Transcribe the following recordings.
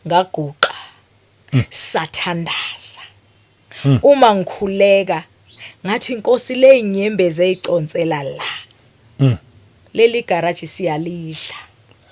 Ngaguqa. Sathandaza. Uma ngikhuleka ngathi inkosi le inyembezi eyiconsela la. Leli garage siyalidla.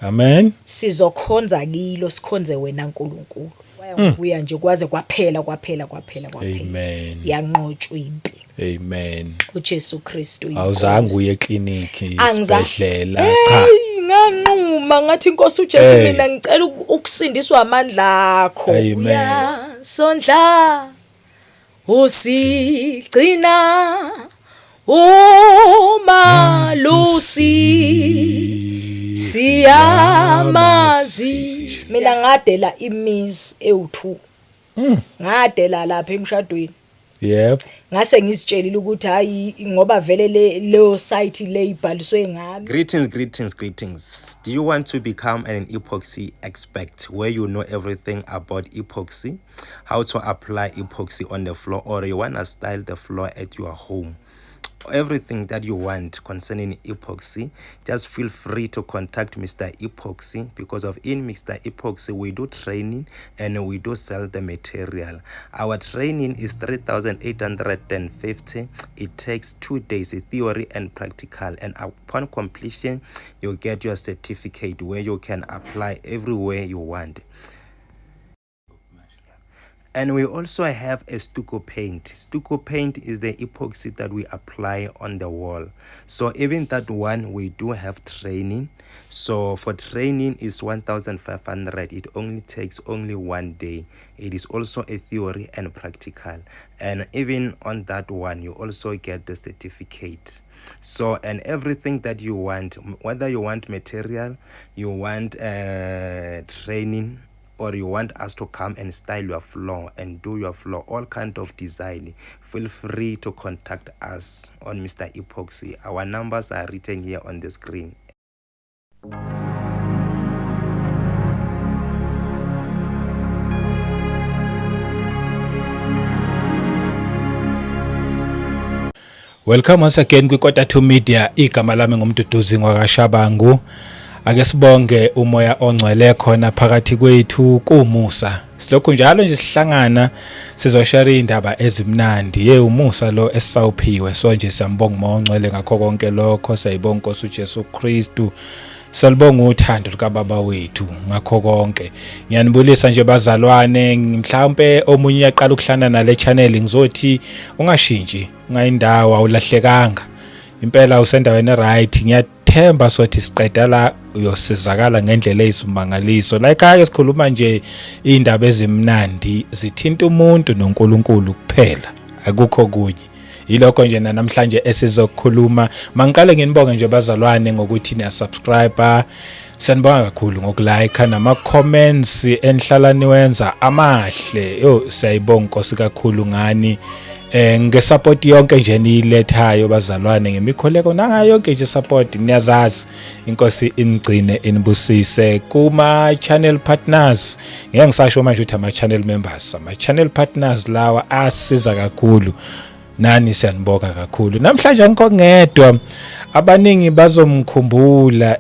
Amen. Sizokhonza kilo sikhonze wena uNkulunkulu. Wayangibuya nje kwaze kwaphela kwaphela kwaphela kwaphela. Amen. Yanqotshwa impi. Amen. uJesu Kristu inkosi. Awuzange uye eclinic, isibhedlela, cha. Hey, nganquma ngathi inkosi uJesu Hey. mina ngicela ukusindiswa amandla akho. Amen. Uyasondla usigcina uma lusi siyamazi. Mina ngadela imizi ewu2. Ngadela lapha emshadweni. Yebo. Ngase ngizitshelile ukuthi hayi ngoba vele le leyo site le ibhaliswe ngami. Greetings, greetings, greetings. Do you want to become an epoxy expert where you know everything about epoxy, how to apply epoxy on the floor, or you want to style the floor at your home? Everything that you want concerning epoxy, just feel free to contact Mr. Epoxy, because of in Mr. Epoxy we do training and we do sell the material. Our training is 3,850. It takes 2 days, theory and practical, and upon completion you get your certificate where you can apply everywhere you want. And we also have a stucco paint. Stucco paint is the epoxy that we apply on the wall. So even that one, we do have training. So for training is 1,500. It only takes only 1 day. It is also a theory and practical. And even on that one, you also get the certificate. So, and everything that you want, whether you want material, you want training, or you want us to come and style your floor and do your floor, all kind of design, feel free to contact us on Mr. Epoxy. Our numbers are written here on the screen. Welcome once again kwiKota 2 Media. Igama lami nguMduduzi ngwakaShabangu. Ake sibonge umoya ongcwele khona phakathi kwethu kumusa. Silokhu njalo nje sihlangana sizoshare indaba ezimnandi. Ye umusa lo esisawuphiwe. So nje siyambonga umoya ongcwele ngakho konke lokho. Siyayibonga Nkosi uJesu Kristu. Salibonga uthando likaBaba wethu ngakho konke. Ngiyanibulisa nje bazalwane, mhlawumbe omunye uyaqala ukuhlangana nale channel, ngizothi ungashintshi, ungayindawo, awulahlekanga. Impela usendaweni right. Ngiyathemba sothi siqeda la uyosizakala ngendlela eyisimangaliso. Like ake sikhuluma nje indaba ezimnandi zithinta umuntu noNkulunkulu kuphela, akukho kunye. Yilokho nje namhlanje esizokukhuluma. Mangiqale nginibonge nje bazalwane ngokuthi niya subscribe. Sanibonga kakhulu ngokulike nama comments enihlala niwenza amahle. Yo, siyayibonga Nkosi kakhulu ngani. Nge support yonke nje niyilethayo bazalwane, ngemikhuleko nangayo yonke nje support, niyazazi. Inkosi inigcine inibusise. Kuma channel partners, ngeke ngisasho manje ukuthi ama channel members, ama channel partners lawa asiza kakhulu. Nani siyanibonga kakhulu. Namhlanje angikho ngedwa, abaningi bazomkhumbula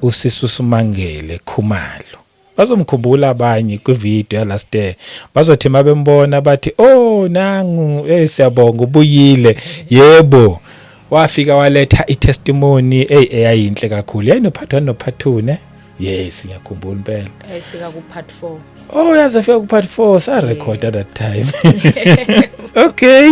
uSisu Simangele Khumalo. Bazomkhumbula abanye kwivideo ya last year, bazothi mabembona bathi oh nangu, siyabonga ubuyile. Yebo, wafika waletha itestimony eyayinhle kakhulu. Yayino part 1 no part 2 ne? Yes, ngiyakhumbula impela. Ayifika ku part 4. Oh, yaze afika ku part 4, sa record at that time. Okay.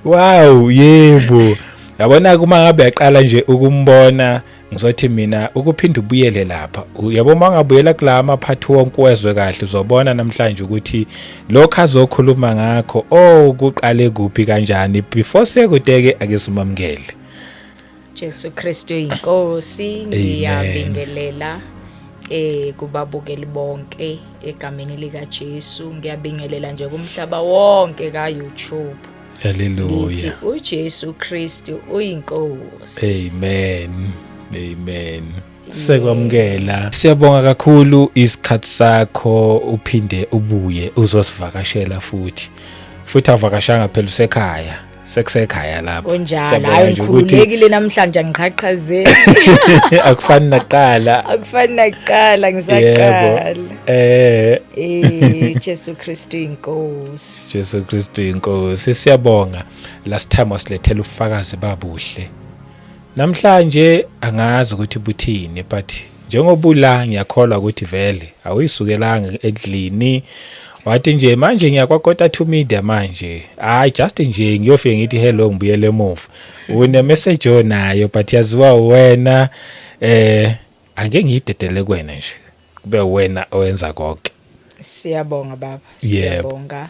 Wow, yebo. Yabona kuma ngabe yaqala nje ukumbona, ngizothi mina ukuphinda ubuyele lapha. Yabo uma ngabuyela kula maphathi wonke wezwe kahle, uzobona namhlanje ukuthi lokho azokhuluma ngakho oh kuqale kuphi kanjani. Before sekudeke ake simamukele. Jesu Kristu inkosi. Amen. Ngiyabingelela kubabukeli bonke egameni lika Jesu. Ngiyabingelela nje kumhlaba wonke ka YouTube. Hallelujah. Ngithi uJesu Kristu uyinkosi. Amen. Amen. Sekwamukela. Siyabonga kakhulu isikhathi sakho, uphinde ubuye uzosivakashela futhi. Futhi avakashanga phela usekhaya. Sekusekhaya lapha. Kunjalo. Siyabonga Hayi, nje ukuthi ngikhululekile namhlanje, angiqhaqhazeli. Akufani naqala. Akufani nakuqala, ngisaqala. Jesu Kristu inkosi. Jesu Kristu inkosi. Siyabonga. Last time wasilethela ufakazi babuhle. Namhlanje angazi ukuthi buthini, but njengoba ula ngiyakholwa ukuthi vele awuyisukelanga endlini wathi nje manje ngiyakwa 2 Media manje, hayi, just nje ngiyofika ngithi hello, ngibuyele emuva. Une message onayo, but yaziwa wena. Angeke ngiyidedele kuwena nje, kube wena owenza konke. Siyabonga, baba. Yebo. Siyabonga.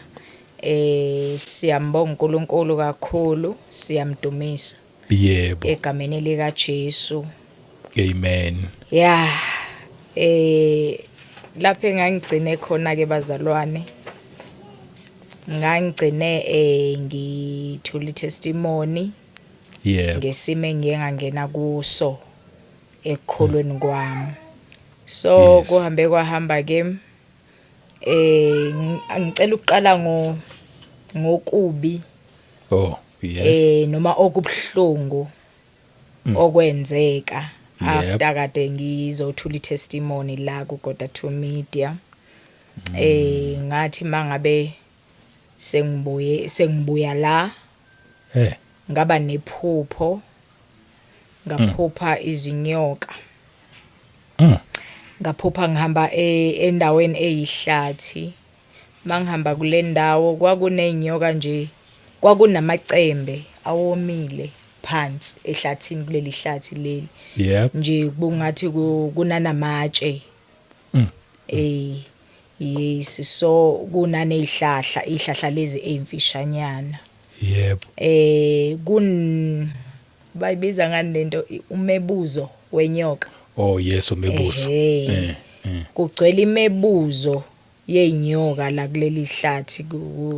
Siyambonga uNkulunkulu kakhulu, siyamdumisa egameni lika Jesu. Amen. Yeah. Lapho engangigcine khona ke, bazalwane, ngangigcine ngithula testimony ngesimo engiye ngangena kuso ekukholweni kwami. So kuhambe kwahamba ke, ngicela ukuqala ngokubi Oh yes. Noma okubhlungu okwenzeka after kade ngizothula itestimony la ku Goda 2 Media. Ngathi mangabe sengibuye, sengibuya la, ngaba nephupho, ngaphupha izinyoka. Ngaphupha ngihamba endaweni eyihlathi. Mangihamba kule ndawo kwakuney'nyoka nje, kwakunamacembe awomile phansi ehlathini, kuleli hlathi leli. Nje kungathi kunanamatshe. Yes, so kunanezihlahla, izihlahla lezi ezimfishanyana. Kun bayibiza ngani lento, umebuzo wenyoka. Oh yes, umebuzo. Ehhe. Kugcwele imebuzo yey'nyoka la kuleli hlathi,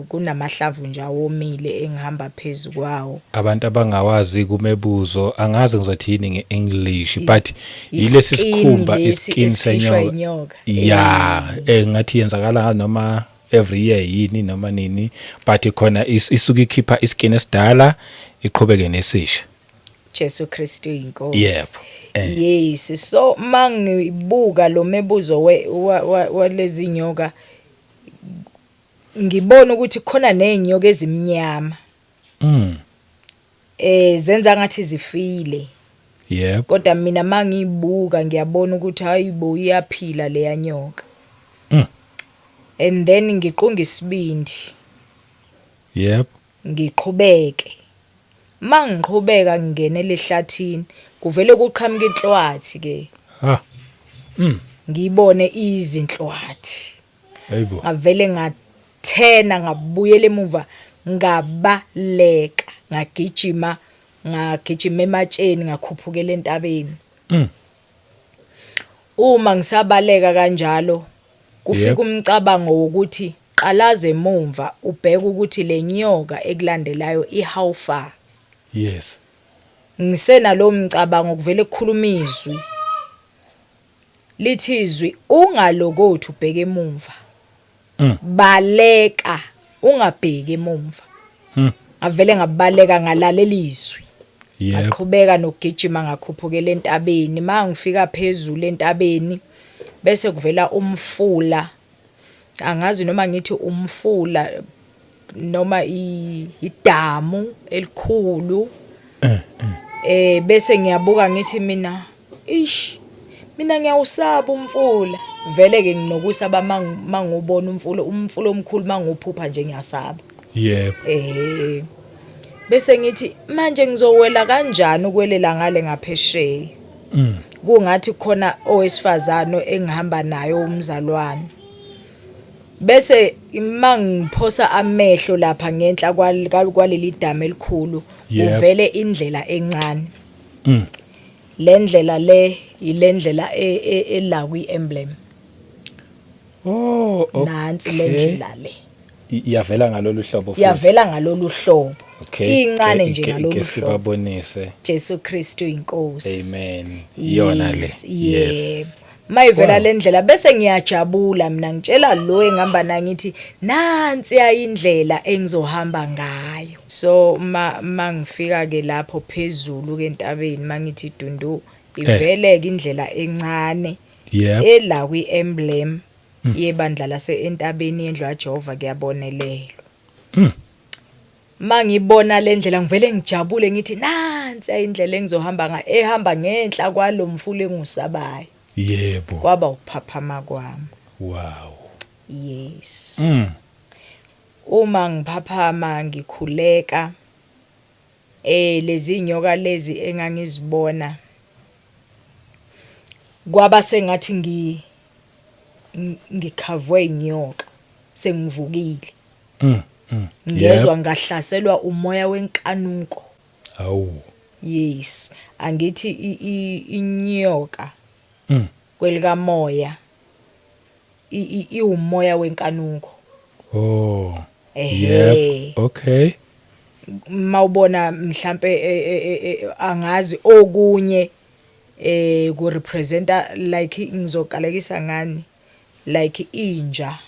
kunamahlamvu nje awomile engihamba phezu kwawo. Abantu abangawazi kumebuzo, angazi ngizothi yini nge-English, but yilesi Iskin sikhumba, lesi iskin esikhishwa senyoka. inyoka. Ya, ngathi yenzakala noma every year yini noma nini, but khona isuke ikhipha iskin esidala, iqhubeke nesisha. Jesu Kristu inkosi. Yebo. Yes, so mangibuka lo mebuzo walezi nyoka, ngibona ukuthi khona nezinyoka ezimnyama. Zenza ngathi zifile. Kodwa mina mangibuka ngiyabona ukuthi hayibo, iyaphila leya nyoka. And then ngiqunga isibindi. Ngiqhubeke. Mangiqhubeka ngingenele ehlathini, kuvele kuqhamuka inhlwathi ke. Ha. Ngibone izinhlwathi. Hayibo. Ngavele ngathena, ngabuyela emuva, ngabaleka, ngagijima, ngagijima ematsheni, ngakhuphukela entabeni. Uma ngisabaleka kanjalo, kufika umcabango wokuthi qalaza emumva, ubheke ukuthi le nyoka ekulandelayo i how far. Ngisenalo mcabango, kuvele kukhuluma izwi. Lithi izwi, ungalokothi ubheke emumva. Baleka, ungabheki emumva. Ngavele ngabaleka, ngalalela izwi. Ngaqhubeka nokugijima, ngakhuphukela entabeni. Mangifika phezulu entabeni, bese kuvela umfula. Angazi noma ngithi umfula noma idamu elikhulu. Bese ngiyabuka, ngithi mina, ish, mina ngiyawusaba umfula. Vele ke nginokusaba mangubona umfula, umfula omkhulu, manguphupha nje ngiyasaba. Bese ngithi manje ngizowela kanjani ukwelela ngale ngaphesheya? Kungathi khona owesifazane engihamba naye, umzalwane. Bese mangiphosa amehlo lapha ngenhla kwaleli damu elikhulu, kuvele indlela encane. Le ndlela le ilendlela ela kwi-emblem. Oh, okay. Nansi le ndlela le. Iyavela ngalolu hlobo futhi. Yavela ngalolu hlobo. Incane nje ngalolu Ke hlobo. sibabonise. Jesu Kristu inkosi. Amen. Iyona le. Yes, yebo. Mayivela lendlela bese ngiyajabula mina, ngitshela lo engihamba naye ngithi nansi indlela engizohamba ngayo. So mangifika ke lapho phezulu ke entabeni, mangithi dundu, ivele ke indlela encane ela kwi emblem yebandla lase entabeni yendlu kaJehova kuyabonelelwa. Mangibona le ndlela ngivele ngijabule ngithi nansi indlela engizohamba ngayo, ehamba ngenhla kwalomfula engusabayo. Kwaba ukuphaphama kwami. Wow. Yes. Uma ngiphaphama ngikhuleka, lezi nyoka lezi engangizibona kwaba sengathi ngikhavwe inyoka sengivukile. Ngezwa ngahlaselwa umoya wenkanuko. Awu. Yes, angithi inyoka kwelikamoya iwumoya wenkanuko. Oh. Yep. Okay. Mawubona mhlambe angazi okunye ku representa like ngizokalekisa ngani, like inja.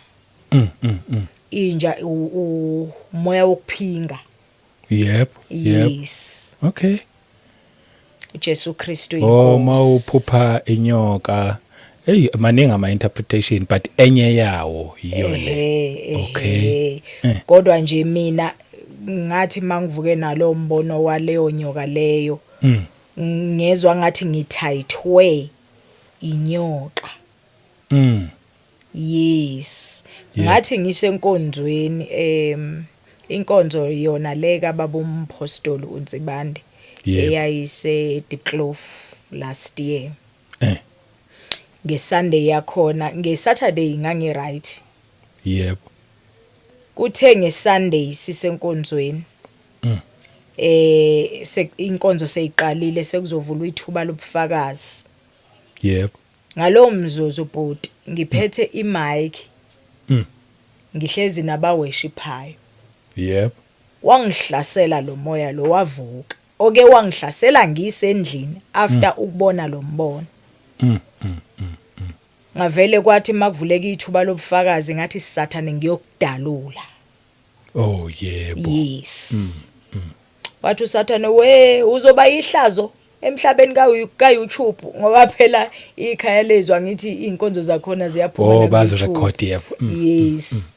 Inja umoya wokuphinga. Yep. Yes. Okay. uJesu Kristu Oh, inkosi. Mawuphupha inyoka. Hey, maningi ama interpretation, but enye yawo yiyo le. Okay. Kodwa nje mina ngathi mangivuke nalo mbono waleyo nyoka leyo, ngezwa ngathi ngithayithwe inyoka. Yes. Ngathi ngisenkonzweni, inkonzo yona le kababa umpostoli uNsibande, eyayise Diepkloof last year. NgeSunday yakhona, ngeSaturday ngangi right. Kuthe ngeSunday sisenkonzweni, inkonzo seyiqalile, sekuzovulwa ithuba lobufakazi. Ngalowo mzuzu bhuti, ngiphethe imic, ngihlezi nabaworshiphayo. Wangihlasela lo moya lo, wavuka. Oke wangihlasela ngisendlini after ukubona lo mbono. Ngavele kwathi makuvuleka ithuba lobufakazi ngathi, "Sathane, ngiyokudalula." Oh yebo. Yes. Wathi uSathane, "We, uzoba ihlazo emhlabeni ka YouTube," ngoba phela ikhaya lezwa ngithi inkonzo zakhona ziyaphuma Oh, na bazi ku-YouTube. record, yebo. Yes.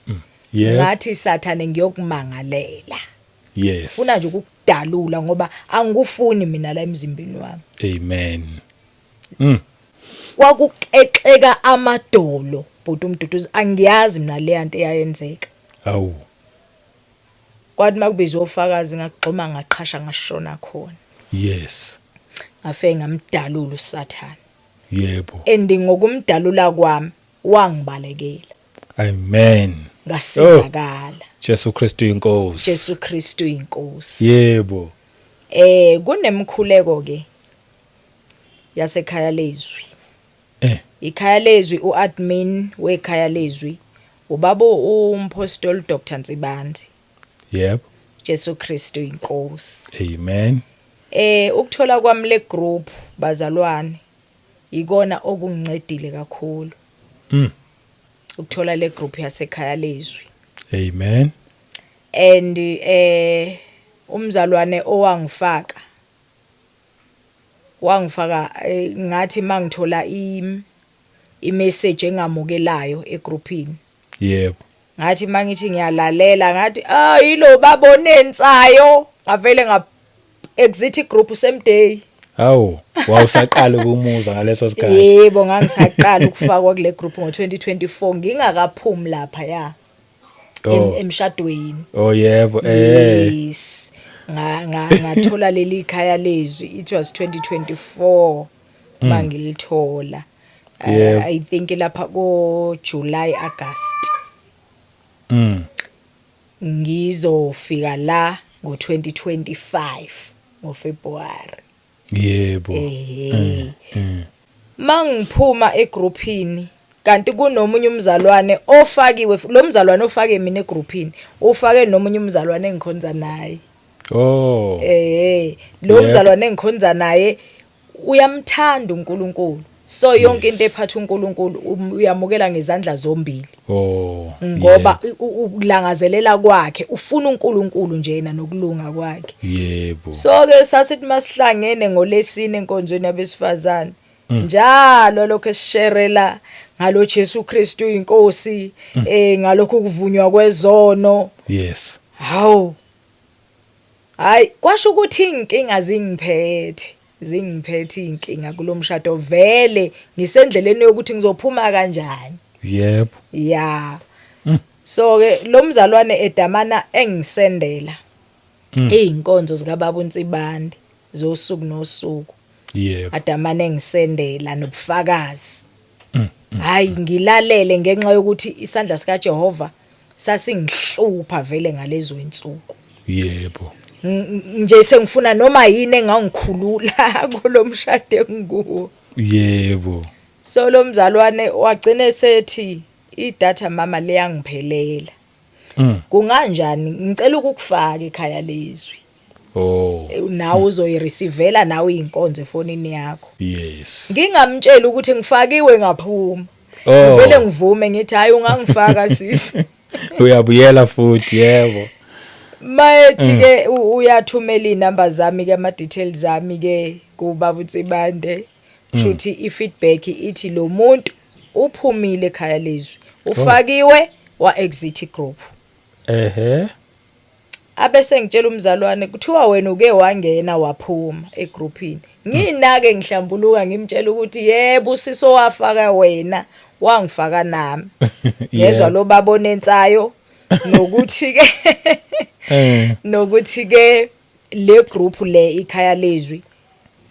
Ngathi, "Sathane, ngiyokumangalela." Funa nje ukukudalula ngoba angikufuni mina la emzimbeni wami. Amen. Kwakukexeka amadolo bhuti uMduduzi, angiyazi mina le yanto eyayenzeka. Awu. Kwathi makubizwa ofakazi ngagxuma ngaqhasha ngashona khona. Ngafike ngamdalula uSathane. And ngokumdalula kwami wangibalekela. Amen. Ngasizakala. Jesu Kristu inkosi. Jesu Kristu inkosi. Kunemkhuleko ke yasekhaya lezwi. Ikhaya lezwi, uadmin wekhaya lezwi ubaba umpostoli Dr Nsibande. Jesu Kristu inkosi. Amen. Ukuthola kwami le group bazalwane ikona okungincedile kakhulu. Ukuthola le group yasekhaya lezwi. Amen. And umzalwane owangifaka wangifaka, ngathi mangithola i imessage engamukelayo egroupini, ngathi mangithi ngiyalalela ngathi, "Ah, yilo babone ensayo," ngavele nga exit igroup same day. Hawu, wawusaqala ukumuza ngaleso sikhathi. Yebo, ngangisaqala ukufakwa kule group ngo2024, ngingakaphumi lapha ya emshadweni. Oh yebo. Yes, ngathola leli khaya lezwi, it was 2024 mangilithola. I think lapha ko July, August. Ngizofika la ngo2025 ngoFebruary. Mangiphuma egroupini kanti kunomunye umzalwane ofakiwe, lo mzalwane ofake mina egroupini ufake nomunye umzalwane engikhonza naye. Lo mzalwane engikhonza naye uyamthanda uNkulunkulu. So yonke into ephatha uNkulunkulu uyamukela ngezandla zombili. Oh. Ngoba ukulangazelela kwakhe ufuna uNkulunkulu njena nokulunga kwakhe. Yebo. So ke sasithi masihlangene ngolesine enkonzweni yabesifazane. Njalo lokho esisherela ngalo Jesu Kristu inkosi ngalokho ukuvunywa kwezono. Yes. Hawu. Hayi kwasho ukuthi inkinga zingiphethe. Zingiphethe inkinga kulomshado vele ngisendleleni yokuthi ngizophuma kanjani. Yebo. Ya. So ke lo mzalwane edamana engisendela izinkonzo zika baba uNsibande zosuku nosuku. Yebo. Adamane engisendela nobufakazi. Hayi ngilalele ngenxa yokuthi isandla sika Jehova sasingihlupha vele ngalezo insuku. Yebo. Nje sengifuna noma yini engangikhulula kulomshado enguwo. Yebo. So lo mzalwane wagcina sethi idatha mama leyangiphelela. Kunganjani ngicela ukukufaka ekhaya lezwi. Oh. Nawe uzoyireceive nawe inkonzo efonini yakho. Yes. Ngingamtshela ukuthi ngifakiwe ngaphuma. Oh. Ngivele ngivume ngithi hayi ungangifaka sisi. Uyabuyela futhi yebo. Mayethi ke uyathumela inamba zami ke ama details ami ke kubaba uTsibande. Shuthi i feedback ithi lo muntu uphumile ekhaya lezwi. Ufakiwe wa exit group. Ehhe. Abese ngitshela umzalwane kuthiwa wena uke wangena waphuma egroupini. Nginake ngihlambuluka ngimtshela ukuthi yebo usiso wafaka wena wangifaka nami. Ngezwa lo babona ensayo nokuthi ke nokuthi ke le group le ikhaya lezwi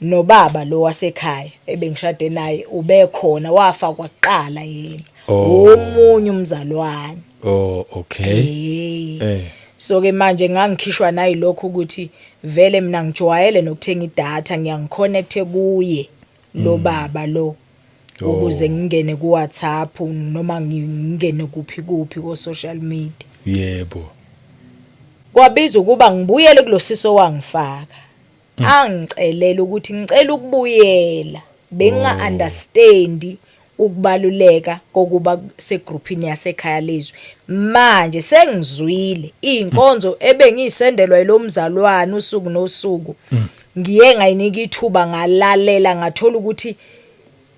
nobaba lo wasekhaya ebengishade naye ubekhona wafakwa kuqala yena. Oh. Omunye umzalwane. Oh okay. So ke manje ngangikhishwa nayilokho ukuthi vele mina ngijwayele nokuthenga idatha ngiyangiconnect kuye lo baba lo ukuze ngingene ku WhatsApp noma ngingene kuphi kuphi ko social media. Yebo. Kwabiza ukuba ngibuyele kulosiso wangifaka. Angicelela ukuthi ngicela ukubuyela benga understand ukubaluleka kokuba segroupini yasekhaya lezwi. Manje sengizwile inkonzo ebengiyisendelwa yilomzalwane usuku nosuku. Ngiye ngayinika ithuba ngalalela ngathola ukuthi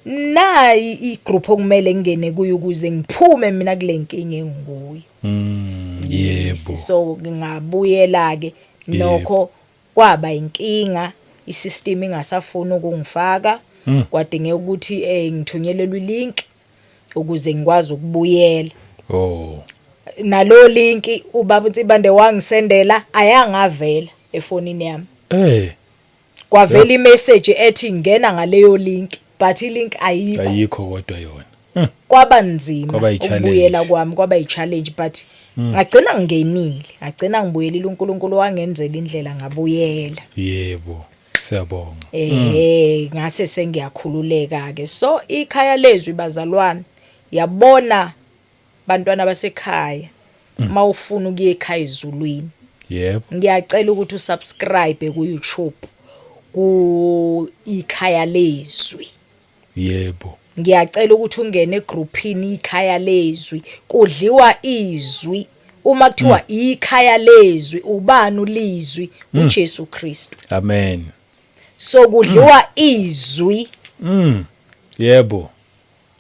nayi igroup okumele ngingene kuyo ukuze ngiphume mina kule nkinga engikuyo. Yebo. So ngingabuyela ke nokho kwaba inkinga isystem ingasafuni ukungifaka. Kwadingeka ukuthi ngithunyelelwe ilink ukuze ngikwazi ukubuyela. Oh. Nalo link ubaba uNsibande wangisendela ayangavela efonini yami. Kwavela imessage ethi ngena ngaleyo link but ilink ayikho. Ayikho kodwa yona. Kwaba nzima ukubuyela kwami, kwaba i-challenge but ngagcina ngingenile, ngagcina ngibuyelile uNkulunkulu wangenzela indlela ngabuyela. Yebo, siyabonga. Ngase sengiyakhululeka ke. So ikhaya lezwi bazalwane, yabona bantwana basekhaya mawufuna ukuya ekhaya ezulwini. Yebo. Ngiyacela ukuthi usubscribe ku YouTube ku ikhaya lezwi. Yebo. Ngiyacela ukuthi ungene egroupini ikhaya lezwi, kudliwa izwi. Uma kuthiwa ikhaya lezwi, ubani ulizwi? uJesu Kristu. Amen. So kudliwa izwi. Yebo.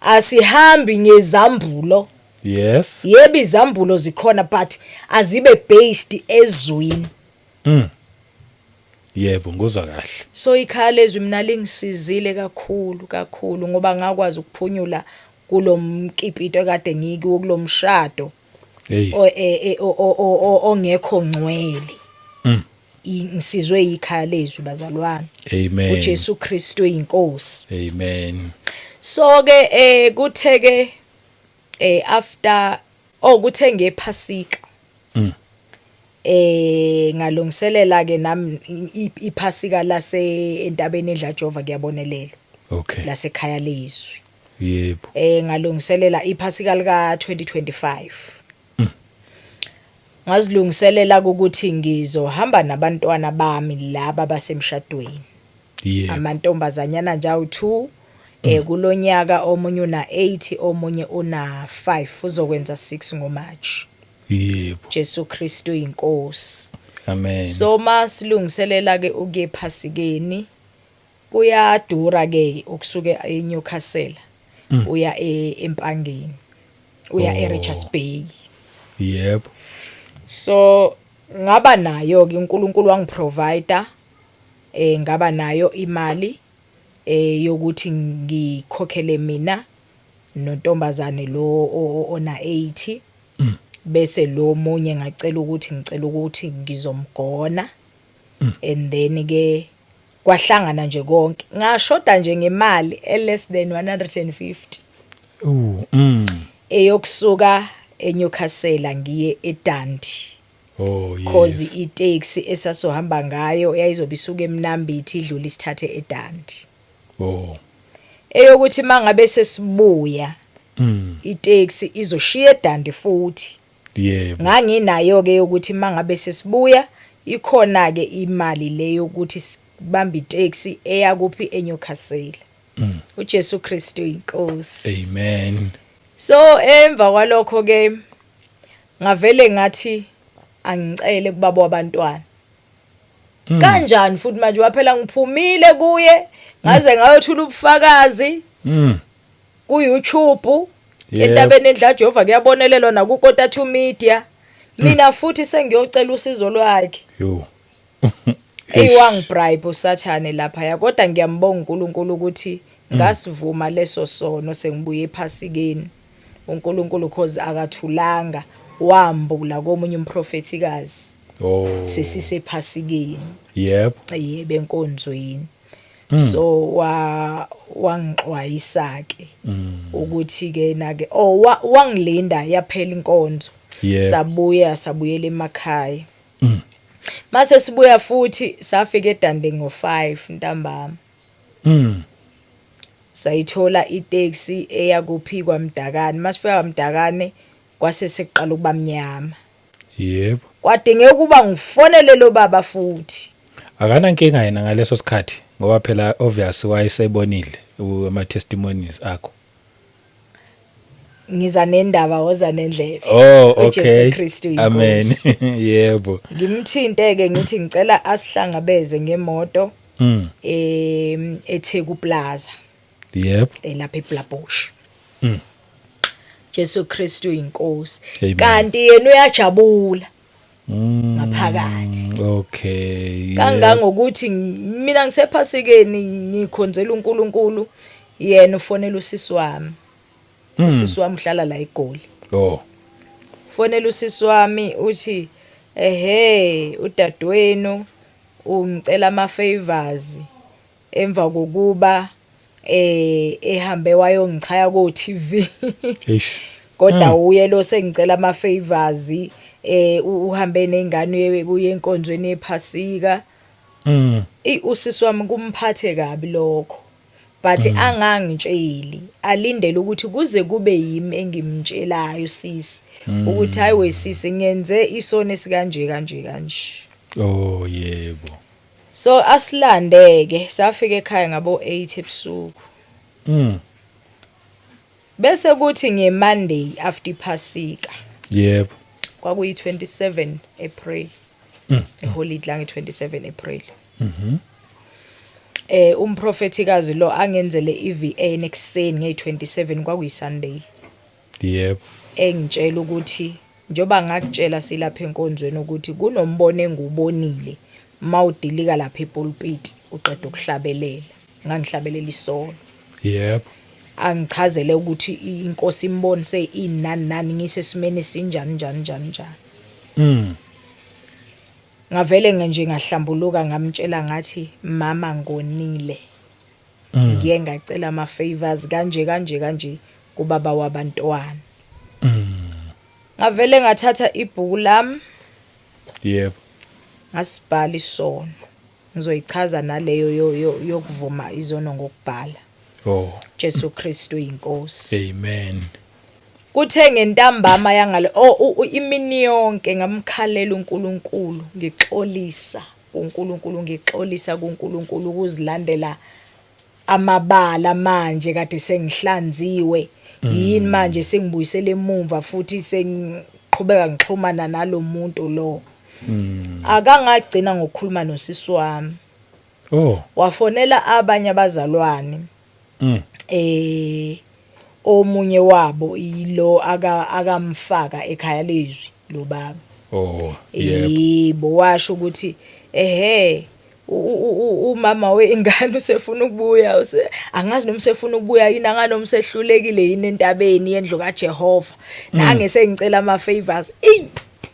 Asihambi ngezambulo. Yes. Yebo izambulo zikhona but azibe based ezwini. Yebo, nguzwa kahle. So ikhaya lezwi mina lingisizile kakhulu kakhulu ngoba ngakwazi ukuphunyula kulomkipito ekade ngikuwo kulomshado. Hey. Ongekho ngcwele. Ngisizwe ikhaya lezwi bazalwane. Amen. uJesu Kristu inkosi. Amen. So ke kuthe ke after kuthe ngephasika. Ngalungiselela ke nami iphasika lase entabeni edla Jehova kuyabonelelwa. Okay. Lasekhaya lezwi. Yebo. Ngalungiselela iphasika lika 2025. Ngazilungiselela ukuthi ngizohamba nabantwana bami laba basemshadweni. Yebo. Amantombazanyana nje awu2 Kulonyaka omunye una 8, omunye una 5, uzokwenza 6 ngoMarch. Jesu Kristu inkosi. Amen. So masilungiselela ke ukuye ephasikeni, kuyadura ke ukusuka eNewcastle uya eMpangeni, uya eRichards Bay. So ngaba nayo ke, uNkulunkulu wangiprovide, ngaba nayo imali yokuthi ngikhokhele mina nontombazane lo ona 80, bese lo munye ngacela ukuthi ngicela ukuthi ngizomgona, and then ke kwahlangana nje konke, ngashoda nje ngemali e less than 150 eyokusuka eNewcastle ngiye eDundee, cause itaxi esasohamba ngayo yayizobe isuka eMnambithi, idlula isithathe eDundee. Eyokuthi mangabe sesibuya, itaxi izoshiya eDundee futhi. Nganginayo ke ukuthi mangabe sesibuya ikhona ke imali leyo ukuthi sibambe itaxi eya kuphi, eNewcastle. UJesu Kristu inkosi. Amen. So emva kwalokho ke ngavele ngathi angicele kubaba wabantwana. Kanjani futhi manje, waphela ngiphumile kuye, ngaze ngayothula ubufakazi ku YouTube entabeni endla Jehova, kuyabonelelwa naku Kota Media. Mina futhi sengiyocela usizo lwakhe. Yo. Ey, wangibribe uSathane lapha ya, kodwa ngiyambonga uNkulunkulu ukuthi ngasivuma leso sono sengibuye ephasikeni. uNkulunkulu, cause akathulanga, wambula komunye umprofethikazi sesisephasikeni. Yebo, enkonzweni. So wa wangixwayisa ke ukuthi ke na ke, oh, wangilinda yaphela inkonzo. Sabuya, sabuyela emakhaya. Mase sibuya futhi safika eDundee ngo5 ntambama. Sayithola itaxi eya kuphi, kwaMdakane. Masifika kwaMdakane kwase sekuqala ukuba mnyama. Kwadingeka ukuba ngifonele lo baba futhi. Akanankinga yena ngaleso sikhathi, ngoba phela obvious wayesebonile ama testimonies akho. Ngiza nendaba, woza nendlebe. Oh, okay. UJesu Kristu Amen. inkosi. Ngimthinte ke, ngithi ngicela asihlangabeze ngemoto eTheku Plaza, elapha eBlabush. Jesu Kristu inkosi. Amen. Kanti yena uyajabula ngaphakathi. Kangangokuthi mina ngisephasikeni ngikhonzela uNkulunkulu, yena ufonela usisi wami. Usisi wami uhlala la eGoli. Fonela usisi wami, uthi, "Ehe, udadewenu ungicela ama favors emva kokuba ehambe wayongichaya ko TV." Eish. Kodwa uye lo sengicela ama favors, uhambe nezingane uye enkonzweni yephasika. Usisi wami kumphathe kabi lokho. But angangitsheli, alindele ukuthi kuze kube yimi engimtshelayo sisi ukuthi, "Hayi wesisi, ngenze isono esikanje kanje kanje." Oh yebo. So asilandeke, safika ekhaya ngabo 8 ebusuku. Bese kuthi ngeMonday after iphasika, kwakuyi 27 April, iholiday la nge 27 April. Umprofethikazi lo angenzele iVN ekseni nge27, kwakuyi Sunday. Engitshela ukuthi njoba ngakutshela silapha enkonzweni ukuthi kunombono engubonile mawudilika lapha epulpit uqeda ukuhlabelela, ngangihlabelela isolo. Angichazele ukuthi inkosi imbonise inani nani, ngisesimeni esinjani njani njani njani. Ngavele nje ngahlambuluka, ngamtshela ngathi, "Mama, ngonile. Ngiye ngacela ama favors kanje kanje kanje kubaba wabantwana." Ngavele ngathatha ibhuku lami, ngasibhala isono. Ngizoyichaza naleyo yokuvuma izono ngokubhala. Jesu Kristu inkosi. Amen. Kuthe ngentambama yangale, oh, imini yonke ngamkhalela uNkulunkulu, ngixolisa kuNkulunkulu, ngixolisa kuNkulunkulu ukuzilandela. Amabala manje kade sengihlanziwe yini manje sengibuyisele emumva futhi sengiqhubeka ngixhumana nalomuntu lo. Akangagcina ngokukhuluma nosisi wami. Oh. Wafonela abanye abazalwane. Omunye wabo yilo akamfaka ekhaya lezwi lo baba. Oh, yebo. Yebo, washo ukuthi ehe umama weingane usefuna ukubuya, angazi noma usefuna ukubuya yini, angazi noma usehlulekile yini entabeni yendlu kaJehova. Nange sengicela ama favors. Ey,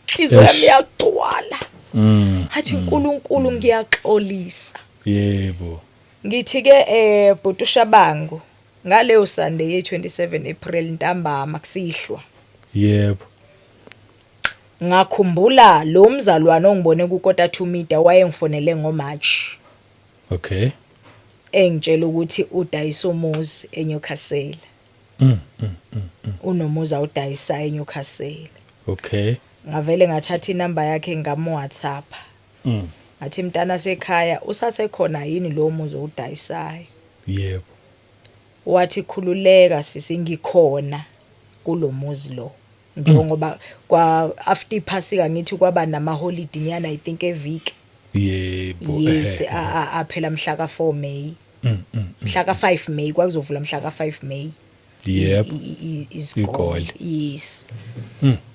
inhliziyo yami iyagcwala. Athi uNkulunkulu ngiyaxolisa. Yebo. Ngithi ke bhuti Shabangu ngaleyo Sunday ye 27 April ntambama kusihlwa. Yebo. Ngakhumbula lo mzalwane ongibone ku 2:45 meter wayengifonele ngoMarch. Okay. Engitshela ukuthi udayisa umuzi eNewcastle. Unomuzi awudayisa eNewcastle. Okay. Ngavele ngathatha inamba yakhe ngamu WhatsApp. Ngathi mntana sekhaya usasekhona yini lo muzi owudayisayo? Yebo. Wathi khululeka sisi ngikhona kulomuzi lo. Njengoba kwa after iphasika ngithi kwaba nama holiday nyana, I think eviki. Yebo. Yes, aphela mhla ka 4 May. Mhla ka 5 May kwakuzovula mhla ka 5 May. Yebo. Isikole. Ikole. Yes.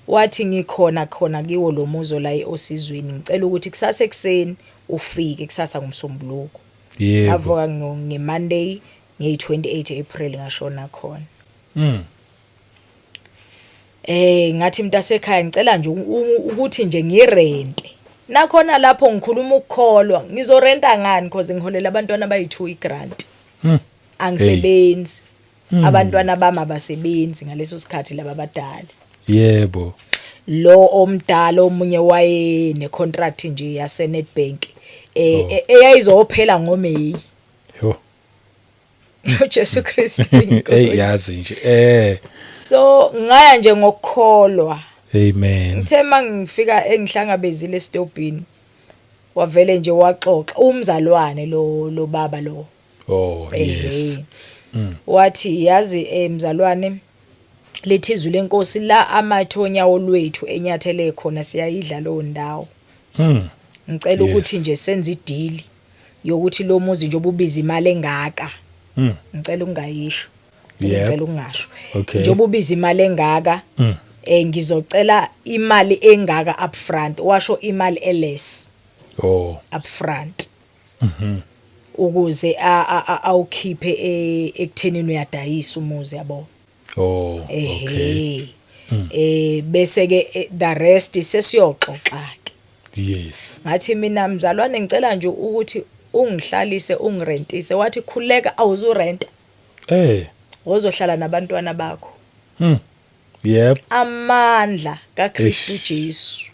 Wathi ngikhona khona kiwo lo muzo la eOsizweni, ngicela ukuthi kusasa ekseni ufike kusasa ngomsombuluko. Yebo. Ngavuka ngeMonday nge28 April ngashona khona. Ngathi mntasekhaya ngicela nje ukuthi nje ngirente. Nakhona lapho ngikhuluma ukukholwa, ngizorenta ngani because ngiholela abantwana abayi2 igrant. Angisebenzi. Abantwana bami abasebenzi ngaleso sikhathi laba abadala. Yebo. Lo omdala omunye waye ne contract nje yase Nedbank eyayizophela ngoMay. Yo. uJesu Kristu inkosi. Hey, yazi nje. So ngaya nje ngokukholwa. Amen. Ngithe mangifika engihlangabezile estobhini wavele nje waxoxa umzalwane lo baba lo. Oh, yes. Wathi yazi mzalwane lethi izwi lenkosi la amathonya olwethu enyathele khona siyayidla lo ndawo. Ngicela ukuthi nje senze ideal yokuthi lo muzi nje obubiza imali engaka. Ngicela ukungayisho. Ngicela ukungasho. Njengoba ubiza imali engaka ngizocela imali engaka upfront, washo imali eless. Oh. Upfront. Ukuze awukhiphe ekuthenini uyadayisa umuzi yabo. Oh, okay. Bese ke the rest sesiyoxoxa ke. Yes. Ngathi mina mzalwane ngicela nje ukuthi ungihlalise ungirentise, wathi khuleka awuzurenta. Ozohlala nabantwana bakho. Yep. Amandla kaKristu Jesu.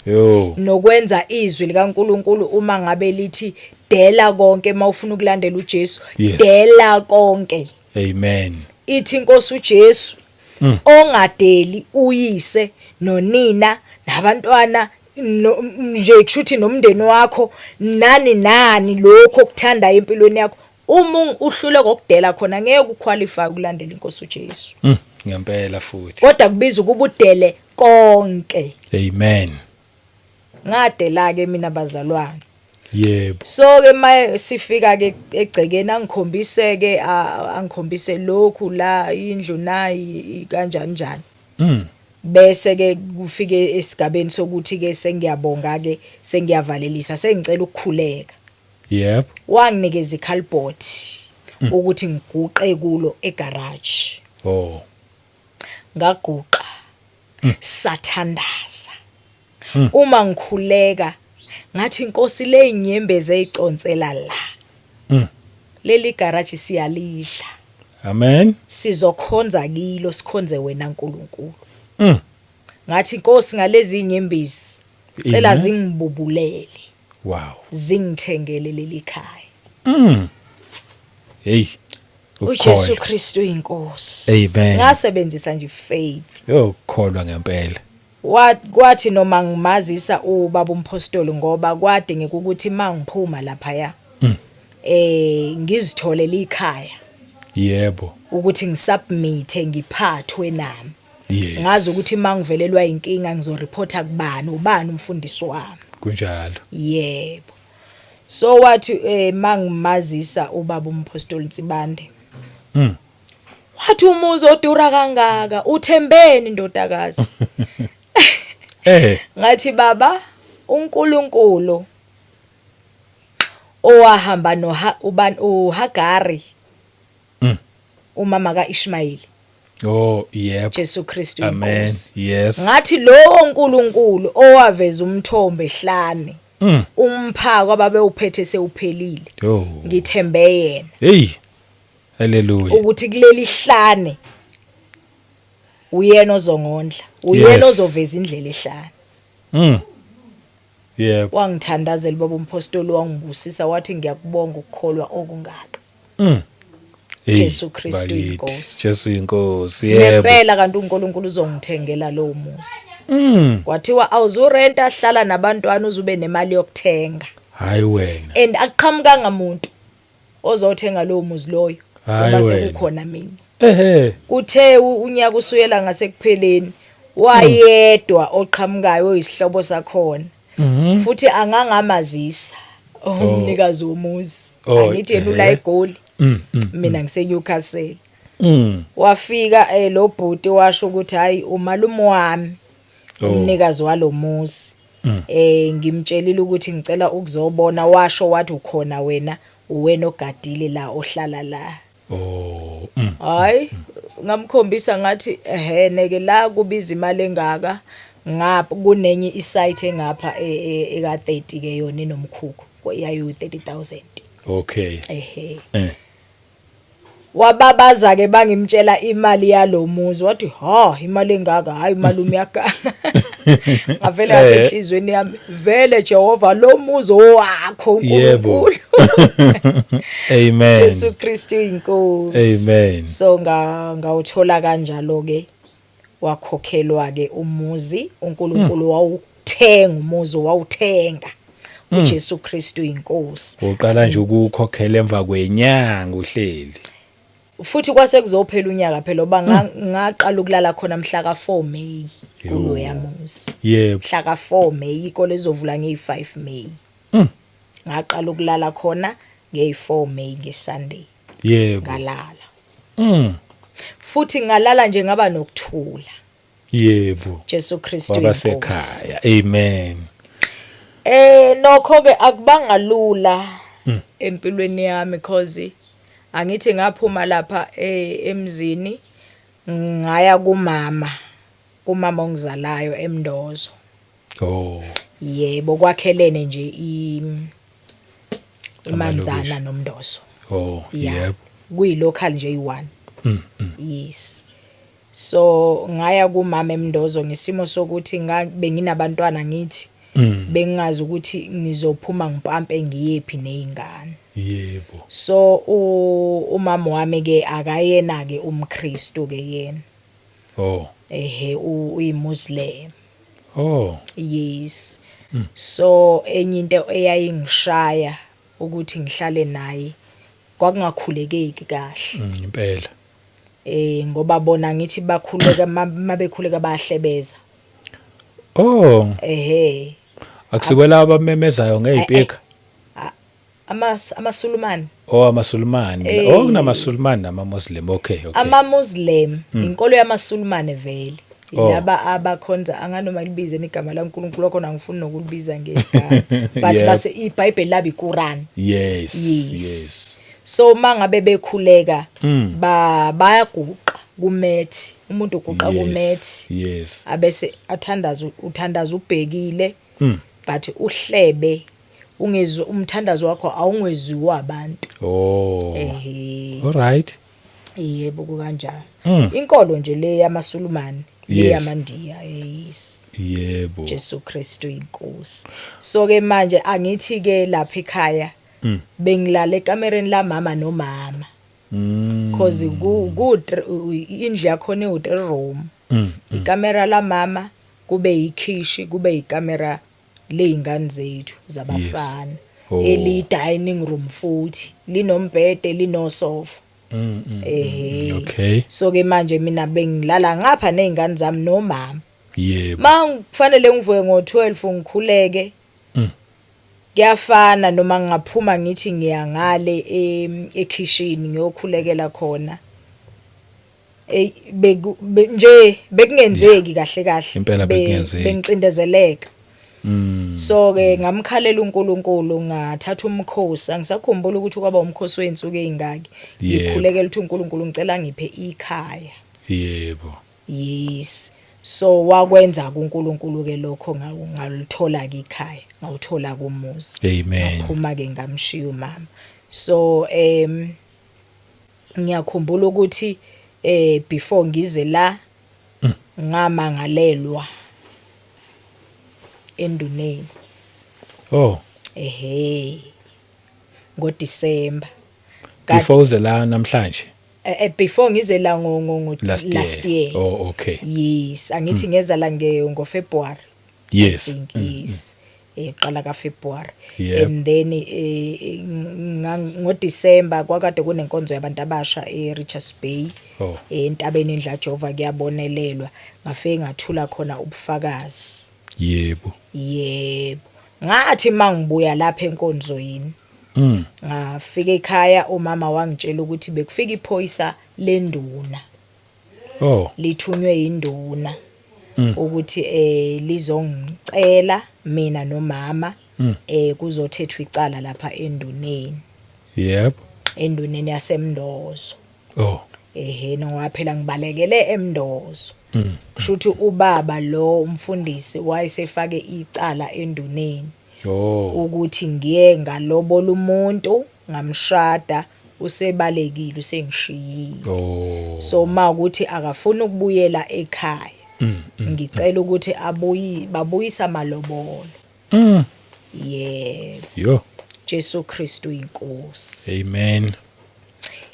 Yo. Nokwenza izwi likaNkuluNkulu uma ngabe lithi dela konke mawufuna ukulandela uJesu, dela konke. Amen. Ithi inkosi uJesu ongadeli uyise nonina nabantwana nje kushuthi nomndeni wakho nani nani lokho okuthanda empilweni yakho, uma uhlule kokudela khona ngeke uqualify ukulandela inkosi uJesu. Ngempela futhi. Kodwa kubiza ukuba udele konke. Amen. Ngadela ke mina bazalwane. Yebo. So ke maye sifika ke egcekeni angikhombise ke angikhombise lokhu la indlu nayi kanjani njani. Bese ke kufike esigabeni sokuthi ke sengiyabonga ke sengiyavalelisa sengicela ukukhuleka. Yebo. Wanginikeza icardboard ukuthi ngiguqe kulo egarage. Oh. Ngaguqa. Sathandaza. Uma ngikhuleka ngathi inkosi le inyembeze iconsela la. Leli garage siyalidla. Amen. Sizokhonza kilo sikhonze wena uNkulunkulu. Ngathi inkosi ngalezi inyembezi cela zingibubulele. Wow. Zingithengele leli khaya. Hey. uJesu Kristu inkosi. Amen. Ngasebenzisa nje faith. Yo, ukukholwa ngempela. Kwathi noma ngimazisa ubaba umpostoli ngoba kwadingeka ukuthi mangiphuma lapha ya. Ngizitholele ikhaya. Yebo. Ukuthi ngisubmit ngiphathwe nami. Yes. Ngazi ukuthi mangivelelwa inkinga ngizoreporta kubani, ubani umfundisi wami. Kunjalo. Yebo. So wathi mangimazisa ubaba umpostoli Nsibande. Wathi umuzi odura kangaka uthembeni ndodakazi. Ngathi baba uNkulunkulu owahamba no ubani uHagari. Umama kaIshmayeli. Oh yebo. Jesu Kristu Amen. inkosi. Yes. Ngathi lowo uNkulunkulu owaveza umthombo ehlane. Umphako ababewuphethe sewuphelile. Yo. Ngithembe yena. Hey. Hallelujah. Ukuthi kuleli hlane uyena ozongondla, uyena Yes. ozoveza indlela ehlane. Yebo. Wangithandazela baba umpostoli wangibusisa wathi ngiyakubonga ukukholwa okungaka. Hey, Jesu Kristu bakithi, inkosi. Jesu inkosi. Yebo. Ngempela kanti uNkulunkulu uzongithengela lowo muzi. Kwathiwa awuzurenta hlala nabantwana uzube nemali yokuthenga. Hayi wena. And akuqhamukanga umuntu ozothenga lowo muzi loyo Hayi uma wena. sekukhona mina. Ehhe. Kuthe unyaka usuyela ngasekupheleni wayedwa oqhamukayo oyisihlobo sakhona. Futhi angangamazisa umnikazi womuzi. Oh, Angithi yena ula eGoli. Mina ngise Newcastle. Wafika lo bhuti washo ukuthi hayi umalume wami umnikazi walomuzi. Ngimtshelile ukuthi ngicela ukuzobona, washo wathi ukhona wena, uwena ogadile la ohlala la. Oh. Hayi ngamkhombisa ngathi ehhe neke la kubiza imali engaka, ngapha kunenye isite engapha eka 30 ke yona inomkhukhu yayo 30,000. Okay. Ehhe. Wababaza ke bangimtshela imali yalomuzi wathi ha imali engaka, hayi malume uyaganga. Ngavele ngathi enhlizweni yami vele Jehova lo muzi owakho Yebo. uNkulunkulu. Amen. Jesu Kristu inkosi. Amen. So ngawuthola kanjalo ke, wakhokhelwa ke umuzi, uNkulunkulu wawuthenga umuzi, wawuthenga. uJesu Kristu inkosi. Uqala nje ukukhokhela emva kwenyanga uhleli. Futhi kwase kuzophela unyaka phela oba ngaqala ukulala khona mhla ka4 May kuloya muzi. Yebo. Mhla ka4 May ikole izovula nge5 May. Ngaqala ukulala khona nge4 May ngeSunday. Yebo. Ngalala. Futhi ngalala nje ngaba nokuthula. Yebo. Jesu Kristu Waba inkosi. sekhaya. Amen. Nokho ke akubanga lula empilweni yami because angithi ngaphuma lapha emzini ngaya kumama, kumama ongizalayo eMndozo. Oh. Yebo, kwakhelene nje iManzana Amalokishi. noMndozo. Oh, Yeah. yebo. Kuyi local nje i1. Yes. So ngaya kumama eMndozo ngesimo sokuthi benginabantwana ngithi bengingazi ukuthi ngizophuma ngipampe ngiyephi nezingane. Yebo. So umama wami ke akayena ke umKristu ke yena. Oh. Ehe, uyiMuslim. Oh. Yes. So enye into eyayingishaya ukuthi ngihlale naye kwakungakhulekeki kahle. Impela. Ngoba bona ngithi bakhuleka mabekhuleka bayahlebeza. Oh. Ehe. Akusibo laba abamemezayo ngezipika. AmaSulumane. Oh, amaSulumane. Oh, kunamaSulumane namaMuslim. Okay, okay. AmaMuslim, inkolo yamaSulumane vele. Oh. Laba abakhonza anganoma libize igama laNkulunkulu khona angifuni nokulibiza ngegama. But Yep. base iBhayibheli labi iQuran. Yes. Yes. Yes. So mangabe bekhuleka bayaguqa kumethi, umuntu uguqa kumethi. Yes. Abese athandaza, uthandaza ubhekile. But uhlebe ungezwe umthandazo wakho awungweziwa abantu. Oh. Ehhe. All right. Yebo kukanjalo. Inkolo nje le yamaSulumane, le Yes. yamaNdiya, yes. Yebo. Jesu Kristu inkosi. So ke manje angithi ke lapha ekhaya bengilala ekamereni la mama nomama. Because ku indlu yakhona ewu 3 room. Ikamera la mama kube ikhishi, kube ikamera lezingane zethu zabafana. Oh. Eli dining room futhi linombhede linosofa. Ehhe. Okay. So ke manje mina bengilala ngapha nezingane zami nomama. Yebo. Mangifanele ngivuke ngo12 ngikhuleke. Kuyafana noma ngingaphuma ngithi ngiya ngale ekhishini ngiyokhulekela khona. Ey nje bekungenzeki kahle kahle. Impela bekungenzeki. Bengicindezeleka. So ke ngamkhalela uNkulunkulu, ngathatha umkhosi, angisakhumbula ukuthi kwaba umkhosi wezinsuku ezingaki. Ngikhulekela ukuthi uNkulunkulu ngicela ngiphe ikhaya. Yebo. Yes. So wakwenza kuNkulunkulu ke lokho, ngalithola ke ikhaya, ngawuthola kumuzi. Amen. Ngaphuma ke ngamshiya umama. So ngiyakhumbula ukuthi before ngize la ngamangalelwa enduneni. Oh. Ehhe, ngoDecember. Before uze la namhlanje? Before ngize la ngo Last year. Last year. Oh, okay. Yes, angithi ngeza la ngo February. Yes. Think yes, qala ka February. Yep. And then ngo December kwakade kunenkonzo yabantu abasha e Richards Bay. Oh. Entabeni endla Jehova kuyabonelelwa, ngafike ngathula khona ubufakazi. Yebo, ngathi mangibuya lapha enkonzweni, ngafika ekhaya, umama wangitshela ukuthi bekufika iphoyisa lenduna, lithunywe induna ukuthi lizongicela mina nomama, kuzothethwa icala lapha enduneni, enduneni yaseMndozo. Ehe, ngoba phela ngibalekele eMndozo. Kushuthi ubaba lo umfundisi wayesefake icala enduneni ukuthi ngiye ngalobola umuntu, ngamshada, usebalekile, usengishiyile. So makuthi akafuni ukubuyela ekhaya, ngicela ukuthi abuyi babuyisa amalobolo. Yebo. Yo. Jesu Kristu inkosi. Amen.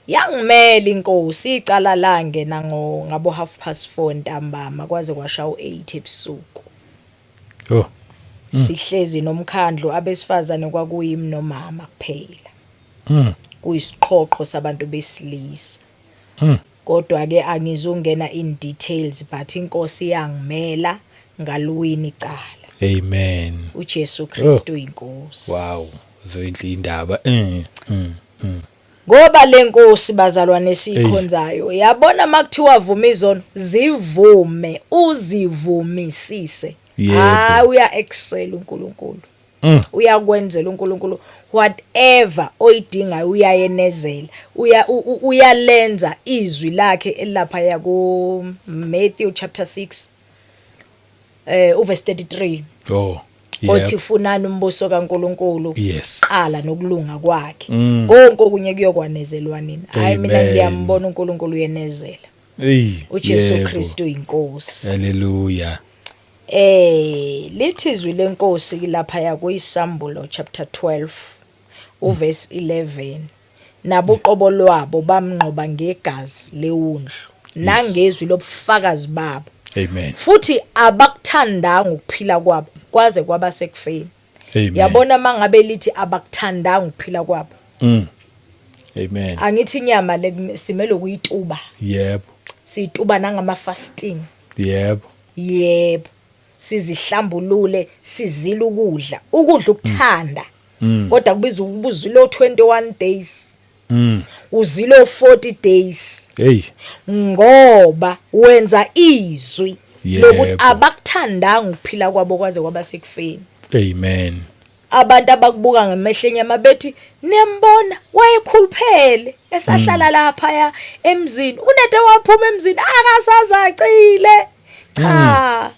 Yangimela inkosi, icala langena ngo ngabo 4:30 ntambama kwaze kwasha u8 ebusuku. Yo. Sihlezi nomkhandlu abesifazane, kwakuyimi nomama kuphela. Kuyisiqhoqho sabantu besilisa. Kodwa ke angizungena in details, but inkosi yangimela, ngaluwina icala. Amen. uJesu Kristu inkosi. Wow. Zoyinhle indaba. Ngoba lenkosi, bazalwane, esikhonzayo, yabona makuthiwa vuma izono, zivume, uzivumisise. Hayi, uya excel uNkulunkulu. Uyakwenzela uNkulunkulu whatever oyidingayo, uyayenezela, uya uyalenza izwi lakhe elapha ya ku Matthew chapter 6 uverse 33, othi funani umbuso kaNkulunkulu qala nokulunga kwakhe, konke okunye kuyokwanezelwa nini. Hayi, mina Amen. ngiyambona uNkulunkulu uyenezela. Hey. uJesu Kristu inkosi. Hallelujah. Lithi izwi lenkosi lapha yakuyisambulo chapter 12 uverse 11, nabuqobo lwabo bamnqoba ngegazi lewundlu nangezwi lobufakazi babo, Amen. futhi abakuthandanga ukuphila kwabo kwaze kwaba sekufeni. Amen. Yabona mangabe lithi abakuthandanga ukuphila kwabo, Amen. angithi inyama le simele ukuyituba? Siyituba nangama fasting. Yebo, sizihlambulule, sizila ukudla, ukudla ukuthanda, kodwa kubiza ubuzilo 21 days, uzilo 40 days, Hey. ngoba wenza izwi lokuthi abakuthandanga ukuphila kwabo kwaze kwaba sekufeni. Amen. Abantu abakubuka ngemehlo enyama bethi, "Niyambona, wayekhuluphele esahlala lapha ya emzini, unede waphuma emzini akasazacile." Cha.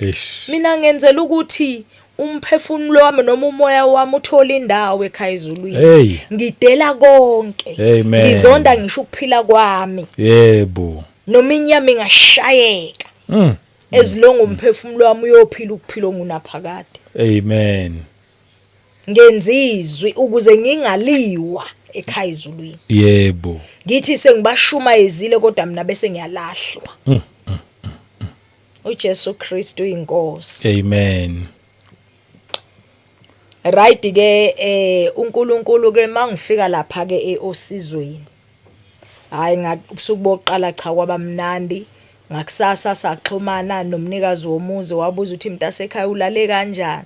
Eish. Mina ngenzela ukuthi umphefumulo wami noma umoya wami uthole indawo ekhaya ezulwini. Hey. Ngidela konke. Amen. Ngizonda ngisho ukuphila kwami, noma inyama ingashayeka, as long umphefumulo wami uyophila ukuphila ongunaphakade. Amen. Ngenza izwi ukuze ngingaliwa ekhaya ezulwini. Ngithi sengibashumayezile kodwa mina bese ngiyalahlwa. uJesu Kristu inkosi. Amen. Right ke, uNkulunkulu ke mangifika lapha ke eosizweni, hayi, ubusuku bokuqala cha, kwabamnandi. Ngakusasa saxhumana nomnikazi womuzi, wabuza ukuthi, "Mntasekhaya, ulale kanjani?"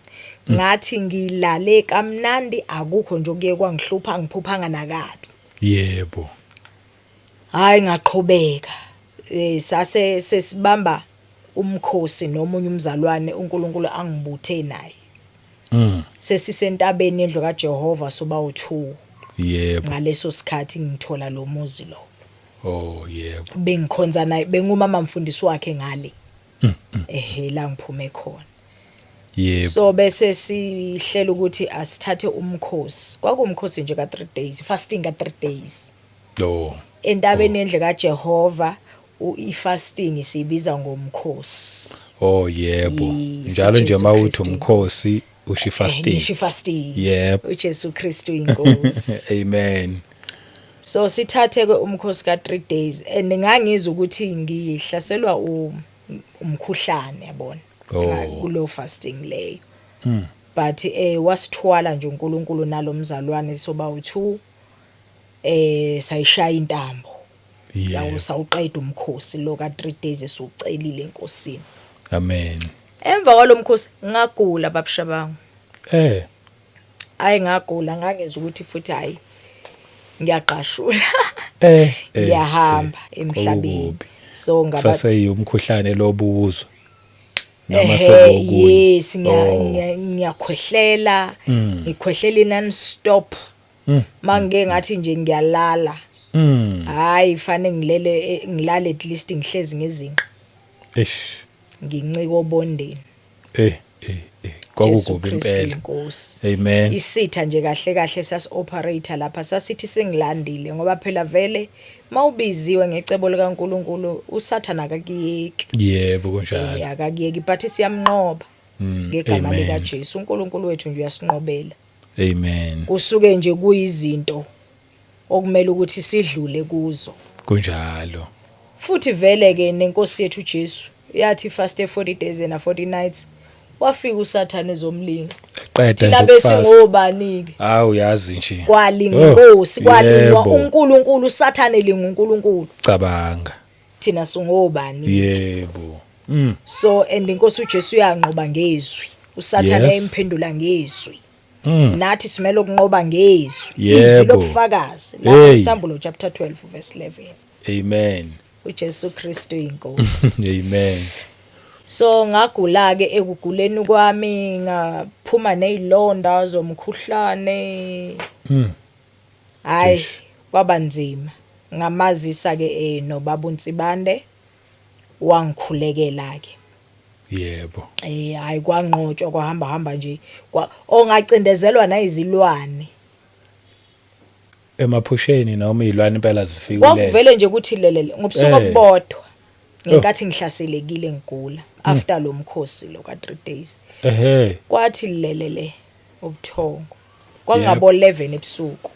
Ngathi ngilale kamnandi, akukho nje okuye kwangihlupha, angiphuphanga nakabi. Hayi, ngaqhubeka, sase sesibamba umkhosi nomunye umzalwane uNkulunkulu angibuthe naye. Sesisentabeni yendlu kaJehova, soba u2. Ngaleso sikhathi ngithola lo muzi lo. Oh yebo. Bengikhonza naye, bengumama mfundisi wakhe ngale. Ehe, la ngiphume khona. So bese sihlela ukuthi asithathe umkhosi. Kwakumkhosi nje ka 3 days, fasting ka 3 days. Entabeni yendlu kaJehova, i-fasting siyibiza ngomkhosi. Oh yebo. Yes, Njalo nje uJesu mawuthi Kristu. Umkhosi usho fasting. Ngisho fasting. UJesu Kristu inkosi. Amen. So sithathe ke umkhosi ka 3 days and ngangizwa ukuthi ngihlaselwa umkhuhlane, yabona, kulo fasting leyo. But wasithwala nje uNkulunkulu nalomzalwane soba u2, sayishaya intambo. Sawuqeda umkhosi lo ka 3 days esucelile enkosini. Amen. Emva kwalomkhosi ngagula, babushabangu. Hayi, ngagula, ngangizwa ukuthi futhi hayi, ngiyaqashula. Ngiyahamba emhlabeni. Kwakukubi. So ngaba Saseyumkhuhlane lobuwuzwa noma Ehhe, sekukunye? Yes, ngiyakhwehlela, ngikhwehlela non stop. Mangike ngathi nje ngiyalala. Hayi, fanele ngilele, ngilale at least ngihlezi ngezinqa. Eish. Ngincika obondeni. Kwakukubi Kristu impela. inkosi. Amen. Isitha nje kahle kahle sasi operate lapha, sasithi singilandile, ngoba phela vele mawubiziwe ngecebo likaNkuluNkulu, uSathana akakuyeki. Yebo, kunjalo. Akakuyeki, but siyamnqoba ngegama Amen. lika Jesu. uNkulunkulu wethu nje uyasinqobela. Amen. Kusuke nje kuyizinto okumele ukuthi sidlule kuzo. Kunjalo. Futhi vele ke nenkosi yethu uJesu yathi fast 40 days and 40 nights, wafika uSathane ezomlinga. Qeda Thina nje ukufast. besingobani ke? Hawu, yazi nje. Kwalinga Oh, inkosi, kwalingwa uNkulunkulu, uSathane linga uNkulunkulu. Cabanga. Thina singobani? Yebo. So and inkosi uJesu uyanqoba ngezwi, uSathane imphendula ngezwi. Nathi simele ukunqoba ngezwi, izwi lobufakazi lapho, Sambulo chapter 12 verse 11. Amen. uJesu Kristu inkosi. Amen. So ngagula ke, ekuguleni kwami ngaphuma nezilonda zomkhuhlane. Hayi, Eish. kwaba nzima. Ngamazisa ke nobaba uNsibande, wangikhulekela ke. Hayi, kwanqotshwa, kwahamba hamba nje, kwa ongacindezelwa nayizilwane. Emaphusheni noma izilwane impela zifika? Kwakuvele nje ukuthi lelele ngobusuku obubodwa ngenkathi ngihlaselekile, ngigula after lo mkhosi lo ka 3 days. Kwathi lelele ubuthongo, kwangabo 11 ebusuku.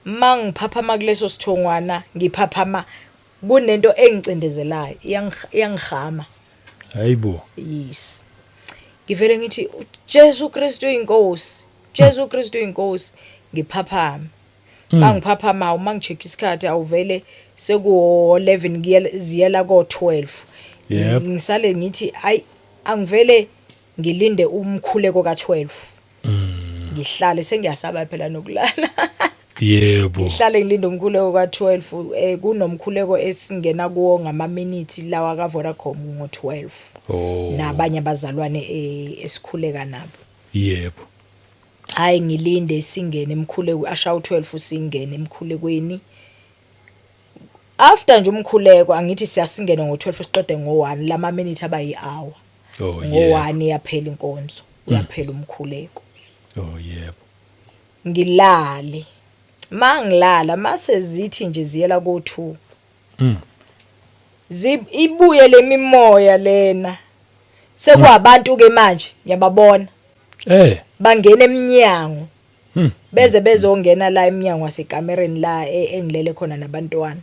Mangiphaphama kuleso sithongwana, ngiphaphama kunento engicindezelayo, iyangihama. Hayibo. Yes, ngivele ngithi, "Jesu Kristu inkosi, Jesu Kristu inkosi." Ngiphaphama, mangiphaphama, uma ngicheck isikhathi, awuvele sekuwo 11 ziyela ko 12. Ngisale ngithi ayi, angivele ngilinde umkhuleko ka12. Ngihlale, sengiyasaba phela nokulala. Ngihlale ngilinde umkhuleko ka12. Kunomkhuleko esingena kuwo ngama minutes lawa ka Vodacom ngo12. Nabanye abazalwane esikhuleka nabo. Hayi, ngilinde singene emkhuleko, asha u12, singene emkhulekweni. After nje umkhuleko, angithi siyasingena ngo12 siqede ngo1, lama minutes aba yi-hour. Ngo1 iyaphela inkonzo, uyaphela umkhuleko. Oh yebo. Ngilale, mangilala mase zithi nje ziyela ko2, ibuye lemimoya lena, sekwabantu ke manje, ngiyababona. Bangena eminyango. Beze bezongena la eminyango wasekamereni la engilele khona nabantwana.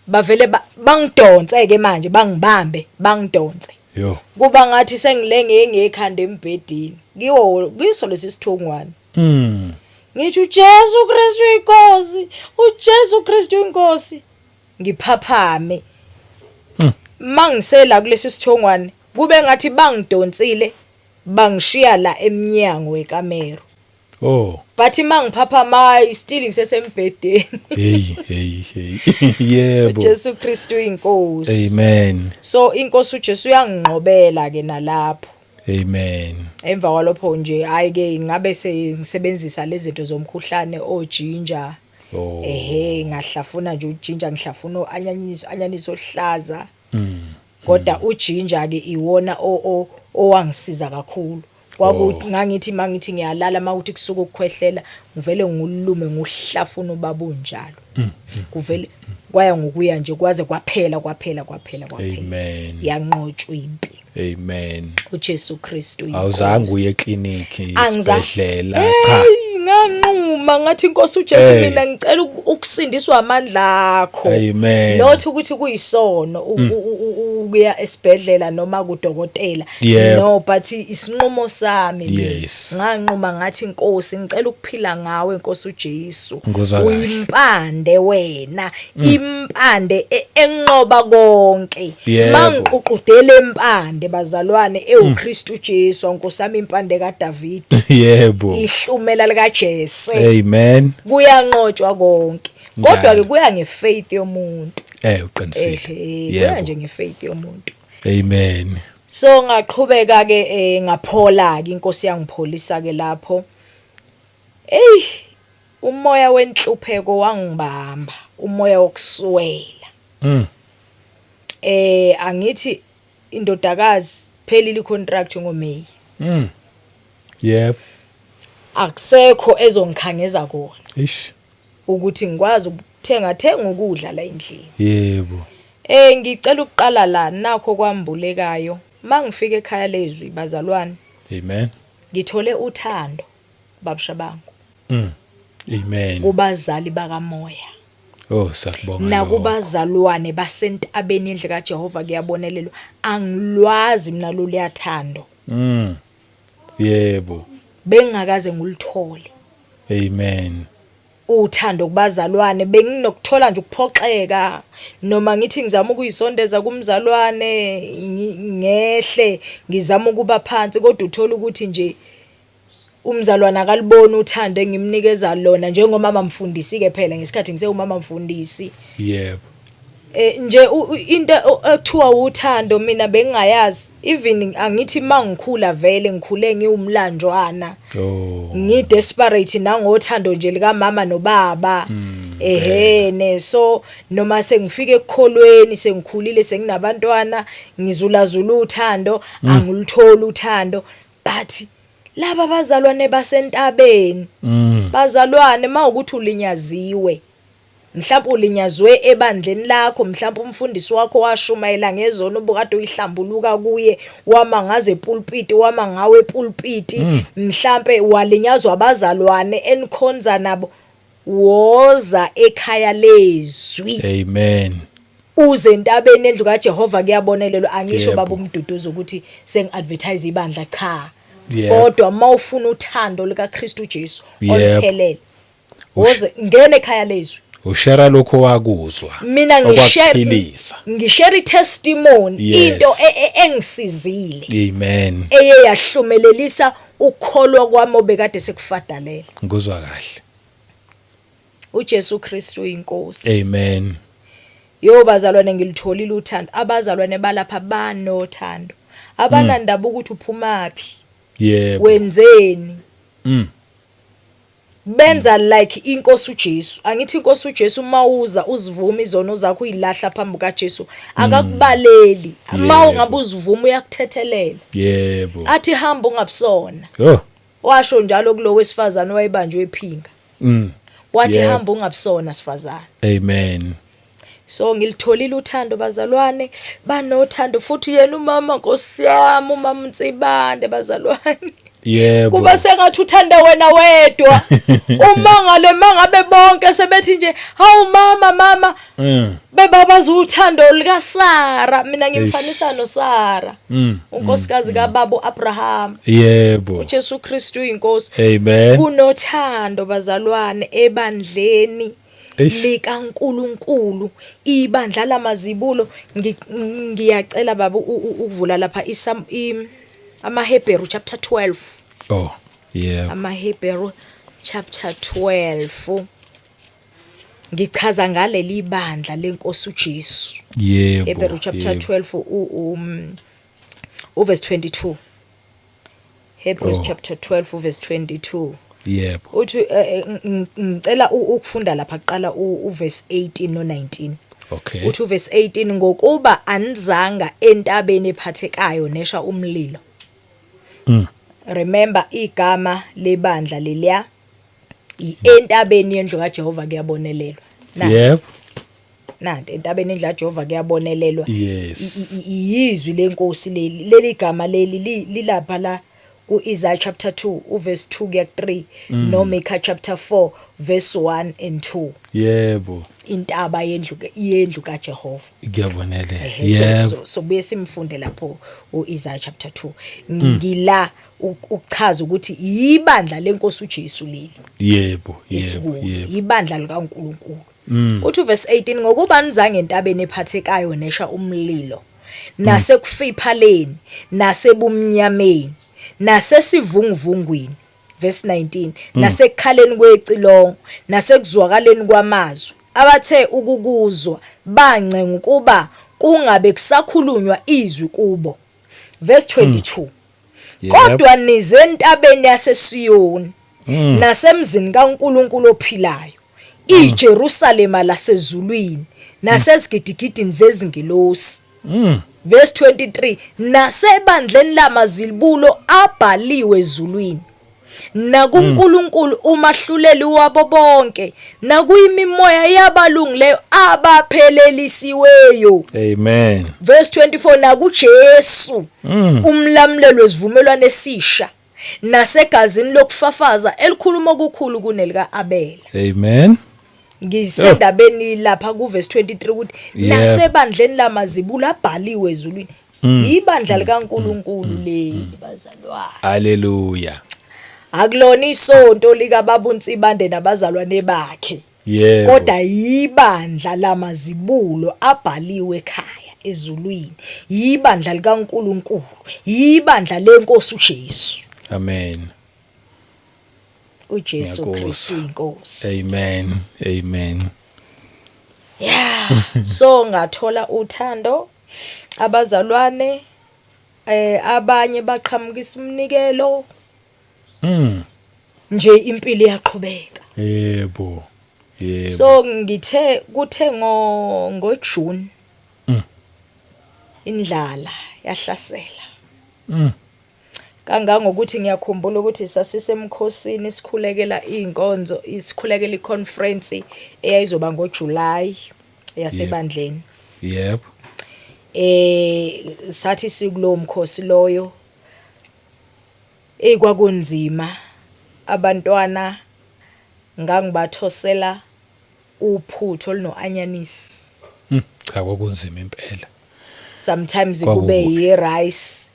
Bavele bangidonse ke manje, bangibambe, bangidonse. Yo. Kuba ngathi sengilenge ngekhanda embhedeni. Kiwo kiso lesi sithongwane. Ngithi uJesu Kristu inkosi, uJesu Kristu inkosi. Ngiphaphame. Mangisela kulesi sithongwane kube ngathi bangidonsile bangishiya la emnyango wekamero. Oh. But mangiphaphama still ngisesembhedeni. Hey hey hey. Yebo. Jesu Kristu inkosi. Amen. So inkosi uJesu uyanginqobela ke nalapho. Amen. Emva kwalokho nje hayi ke ngabe sengisebenzisa lezi zinto zomkhuhlane ojinja. Oh. Ehhe ngahlafuna nje ujinja ngihlafuna oanyanisi anyanisi ohlaza. Kodwa ujinja ke iwona o owangisiza kakhulu. Kwaku ngangithi mangithi ngiyalala mawuthi kusuka ukukhwehlela ngivele ngulume nguhlafuna ubaba unjalo. Kuvele kwaya ngokuya nje kwaze kwaphela kwaphela kwaphela kwaphela. Amen. Yanqotshwa impi. Amen. uJesu Kristu inkosi. Awuzange uye ekliniki, Angiza- isibhedlela, cha. Hey, nganquma ngathi inkosi uJesu Hey. mina ngicela ukusindiswa amandla akho. Amen. Not ukuthi kuyisono ukuya esibhedlela noma kudokotela. Yebo. No, but isinqumo sami mina. Yes. Nganquma ngathi inkosi ngicela ukuphila ngawe inkosi uJesu. Ngikuzwa kahle. Uyimpande wena, impande enqoba konke. Yebo. Mangiququdele impande bazalwane ewuKristu Jesu, Nkosi yami impande kaDavid. Yebo. Ihlumela likaJese. Amen. Kuyanqotshwa konke. Kodwa ke Njalo. kuya ngefaith yomuntu. Uqinisile. Ehe, kuya Yebo. nje ngefaith yomuntu. Amen. So ngaqhubeka ke ngaphola ke inkosi yangipholisa ke lapho. Ey, umoya wenhlupheko wangibamba, umoya wokuswela. Angithi indodakazi phelile icontract ngoMay. Yebo. Akusekho ezongikhangeza kona. Ish. Ukuthi ngikwazi ukuthenga thenga ukudla la endlini. Yebo. Ngicela ukuqala la nakho kwambulekayo. Mangifika ekhaya lezwi bazalwane. Amen. Ngithole uthando babushabangu. Amen. Kubazali bakamoya. Oh, siyabonga. Nakubazalwane basentabeni endle kaJehova kuyabonelelwa. Angilwazi mina loluyathando. Yebo. Bengingakaze ngilithole. Amen. Uthando kubazalwane benginokuthola nje ukuphoxeka noma ngithi ngizama ukuyisondeza kumzalwane ngehle ngizama ukuba phansi kodwa uthola ukuthi nje umzalwane akaliboni uthando engimnikeza lona njengomama mfundisi ke phela ngesikhathi ngisewumama mfundisi. Yebo. Nje into ekuthiwa uthando mina bengingayazi even angithi mangikhula vele ngikhule ngiwumlanjwana. Oh. Ngi desperate nangothando nje lika mama nobaba. Ehhe ne so noma sengifike ekukholweni sengikhulile senginabantwana ngizulazula uthando angiluthola uthando but laba bazalwane basentabeni bazalwane mawukuthi ulinyaziwe mhlawumbe ulinyazwe ebandleni lakho mhlawumbe umfundisi wakho washumayela ngezono ubukade uyihlambuluka kuye wama ngaze epulpiti wama ngawe epulpiti mhlawumbe walinyazwa abazalwane enikhonza nabo woza ekhaya lezwi. Amen. Uze entabeni endlu kaJehova kuyabonelelwa. Angisho Yebo. baba umduduzo ukuthi sengiadvertise ibandla cha. Yebo. Kodwa mawufuna uthando likaKristu Jesu Yebo. oluphelele woze ngene ekhaya lezwi. Ushare lokho wakuzwa. Mina okwakuphilisa. ngishare testimony Yes. into engisizile. Amen. Eye yahlumelelisa ukukholwa kwami obekade sekufadalela. Ngikuzwa kahle. uJesu Kristu inkosi. Amen. Yo bazalwane ngilitholile uthando. Abazalwane balapha banothando. Abanandaba ukuthi uphumaphi. Yebo. Wenzeni? Benza like inkosi uJesu. Angithi inkosi uJesu mawuza uzivuma izono zakho uyilahla phambi kaJesu akakubaleli. Mawungabe uzivuma uyakuthethelela. Yebo. Athi hamba ungabusona. Oh. Washo njalo kulo wesifazane owayebanjwe ephinga. Wathi hamba ungabusona sifazane. Amen. So ngilitholile uthando bazalwane, banothando futhi yena umama Nkosi yami umama Nsibande bazalwane. Yebo. Kuba sengathi uthanda wena wedwa. Umangale mangabe bonke sebethi nje hawu mama mama. Bebabaza uthando likaSara mina ngimfanisa noSara. Unkosikazi kababa uAbraham. Yebo. UJesu Kristu uyinkosi. Amen. Kunothando bazalwane ebandleni. Eish. likaNkuluNkulu ibandla lamazibulo ngiyacela baba ukuvula lapha isam amaHebheru chapter 12. Oh yeah. AmaHebheru chapter 12 ngichaza ngaleli bandla lenkosi uJesu. Yebo. Hebheru chapter 12 uverse 22. Hebrews chapter 12 verse 22. Yebo. Uthi ngicela ukufunda lapha kuqala uverse 18 no 19. Okay. Uthi uverse 18 ngokuba anizanga entabeni ephathekayo nesha umlilo. Remember igama lebandla leliya entabeni yendlu kaJehova kuyabonelelwa. Nanti. Yebo. Nanti entabeni endlu kaJehova kuyabonelelwa. Yes. Yizwi lenkosi leli, leli gama leli lilapha la ku-Isaiah chapter 2 uverse 2 kuya 3 no Micah chapter 4 verse 1 and 2. Yebo. Intaba yendlu kaJehova. Kuyabonelela. Ehhe, so Yebo. so buye simfunde lapho uIsaiah chapter 2. Ngila ukuchaza ukuthi ibandla lenkosi uJesu leli. Yebo, yebo, Esikulo, yebo. ibandla likaNkuluNkulu. Uthi verse 18 ngokuba nizange entabeni ephathekayo nesha umlilo nasekufiphaleni nasebumnyameni nasesivunguvungwini verse 19 nasekukhaleni kwecilongo nasekuzwakaleni kwamazwi abathe ukukuzwa bancenga ukuba kungabe kusakhulunywa izwi kubo verse 22 kodwa nize entabeni yaseSiyoni nasemzini kaNkuluNkulu ophilayo iJerusalema lasezulwini nasezigidigidini zezingilosi verse 23 nasebandleni lamazibulo abhaliwe ezulwini nakuNkulunkulu umahluleli wabo bonke nakuyimimoya yabalungileyo abaphelelisiweyo. Amen. Verse 24 nakuJesu umlamuleli wesivumelwano esisha nasegazini lokufafaza elikhuluma okukhulu kunelika Abela. Amen. Ngisendabeni lapha ku verse 23 ukuthi nasebandleni lamazibulo abhaliwe ezulwini. Ibandla likaNkuluNkulu leli bazalwane. Hallelujah. Akulona isonto lika baba uNsibande nabazalwane bakhe. Yebo. Kodwa ibandla lamazibulo abhaliwe ekhaya ezulwini. Ibandla likaNkuluNkulu. Ibandla lenkosi uJesu. Amen. uJesu Ngiyakuzwa. Kristu inkosi. Amen. Amen. Yeah. So ngathola uthando abazalwane abanye baqhamukisa umnikelo nje impilo iyaqhubeka. Yebo. Yebo. So ngithe kuthe ngo June indlala yahlasela. Kangangokuthi ngiyakhumbula ukuthi sasisemkhosini sikhulekela inkonzo, isikhulekela iconference eyayizoba ngoJuly yasebandleni. Yebo. Sathi sikulowo mkhosi loyo ekwakunzima abantwana ngangibathosela uphuthu oluno-anyanisi. Cha kwakunzima impela. Sometimes kube yi-rice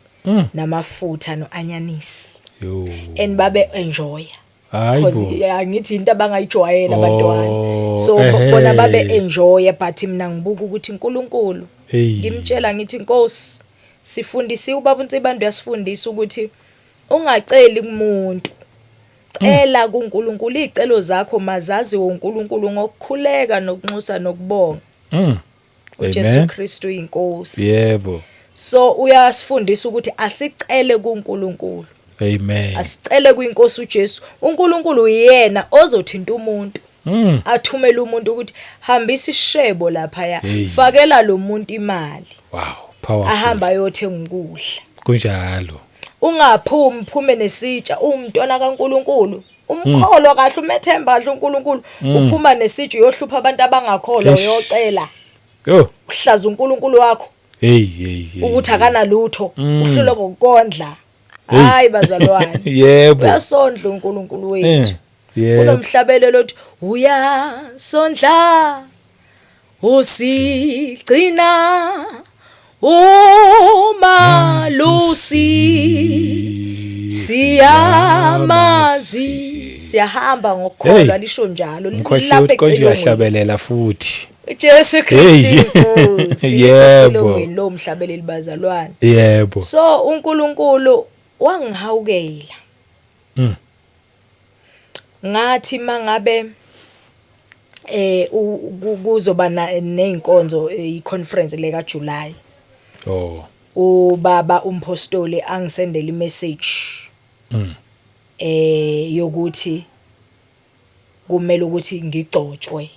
namafutha no-anyanisi. Yo. And babe enjoy. Hayibo. Because angithi into abangayijwayela abantwana. Oh, So bona babe ehhe. enjoy but mina ngibuka ukuthi uNkulunkulu Hey. ngimtshela ngithi Nkosi sifundisiwe ubaba uNsibande uyasifundisa ukuthi ungaceli kumuntu. Cela kuNkulunkulu izicelo zakho mazaziwe uNkulunkulu ngokukhuleka nokunxusa nokubonga. uJesu Amen. Kristu inkosi. Yebo. So uyasifundisa ukuthi asicele kuNkulunkulu. Amen. Asicele kwinkosi uJesu. uNkulunkulu uyena ozothinta umuntu. Athumele umuntu ukuthi hambisa ishebo lapha ya. Hey. Fakela lo muntu imali. Wow, powerful. Ahamba ayothenga ukudla. Kunjalo. Ungaphumi phume nesitsha umntwana kaNkuluNkulu. Umkholwa kahle umethemba kahle uNkulunkulu. Uphuma nesitsha uyohlupha abantu abangakholwa Eish. uyocela. Yo. Uhlaza uNkulunkulu wakho Hey hey hey. ukuthi akanalutho uhlulwe ngokondla. Hayi bazalwane. Yebo. Uyasondla uNkulunkulu wethu. Yebo. Kunomhlabelelo othi uyasondla usigcina umalusi siyamazi siyahamba ngokukholwa. Hey. Lisho njalo. Ngikhohle lapha ukuthi konje ecilongweni. uyahlabelela futhi. Jesu Hey. Kristu inkosi. Yebo. Isecilongweni lo mhlabeleli bazalwane. So uNkulunkulu wangihawukela. Ngathi mangabe kuzoba nezinkonzo, i-conference le kaJuly, ubaba umpostoli angisendela imessage yokuthi kumele ukuthi ngigcotshwe,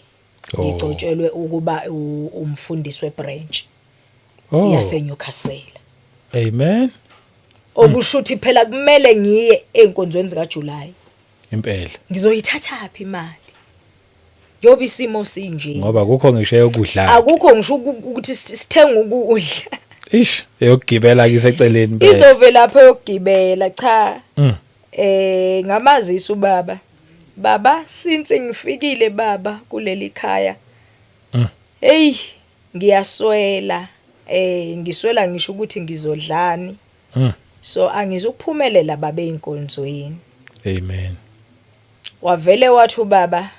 ngigcotshelwe ukuba umfundisi webranch yase Newcastle. Amen. Okusho ukuthi phela kumele ngiye einkonzweni zika July. Impela. Ngizoyithatha phi imali njoba isimo sinje? Ngoba kukho ngisho eyokudla. Akukho ngisho ukuthi sithenge ukudla. Ish, eyokugibela kiseceleni impela. Izovela lapho yokugibela, cha. Ngamazisa ubaba, baba, since ngifikile baba kuleli khaya, hey, ngiyaswela, ngiswela ngisho ukuthi ngizodlani. So angizukuphumelela baba einkonzweni. Amen. Wavele wathi ubaba,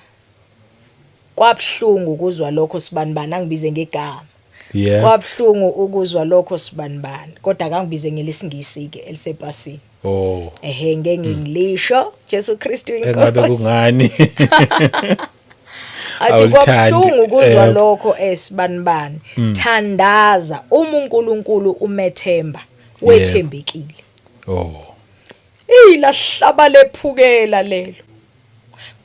kwabhlungu ukuzwa lokho sibanibani, angibize ngegama. Kwabhlungu ukuzwa lokho sibanibani, kodwa akangibize ngelesingisi ke elisepasini. Ehe, ngeke ngilisho. Jesu Kristu Engabe inkosi. Kungani? Athi Awulithandi. kwabhlungu ukuzwa lokho esibanibani, thandaza uma uNkulunkulu umethemba wethembekile. Ilahlaba lephukela lelo.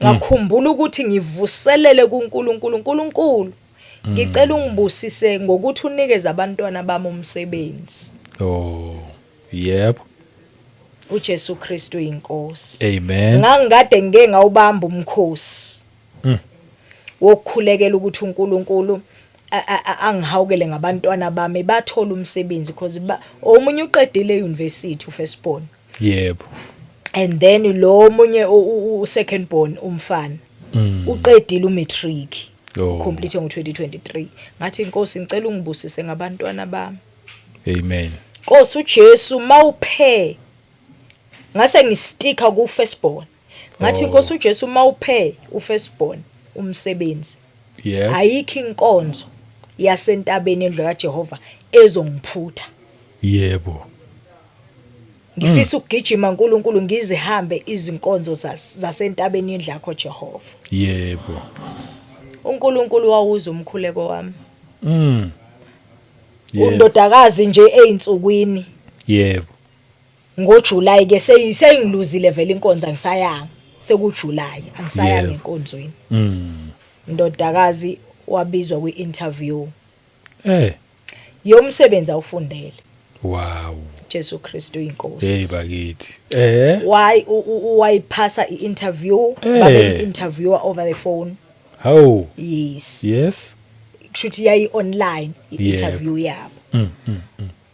Ngakhumbula ukuthi ngivuselele kuNkulunkulu, uNkulunkulu ngicela ungibusise ngokuthi unikeze abantwana bami umsebenzi. Oh. Yebo. uJesu Kristu inkosi. Amen. Ngangikade ngike ngawubamba umkhosi wokukhulekela ukuthi uNkulunkulu angihawukele ngabantwana bami bathola umsebenzi, because omunye uqedile euniversity, ufirst born, and then lo omunye u-second born umfana uqedile umatric, complete ngo-2023. Ngathi, inkosi, ngicela ungibusise ngabantwana bami. Amen. Nkosi uJesu mawuphe, ngase ngisticka ku firstborn, ngathi, Nkosi uJesu mawuphe ufirstborn umsebenzi, ayikho inkonzo yasentabeni endlu kaJehova ezongiphutha. Ngifisa ukugijima uNkulunkulu, ngizihambe izinkonzo zasentabeni yendlu yakho Jehova. UNkulunkulu wawuza umkhuleko wami. Undodakazi nje einsukwini ngoJuly ke seyingiluzile vele inkonzo, angisayanga, sekuJuly angisayanga enkonzweni. Ndodakazi wabizwa kwi-interview yomsebenzi awufundele. Jesu Kristu inkosi. Hey bakithi. Why wayiphasa i-interview, babe interviewer over the phone. Hawu. Yes. Kushuthi yayi online i-interview yabo.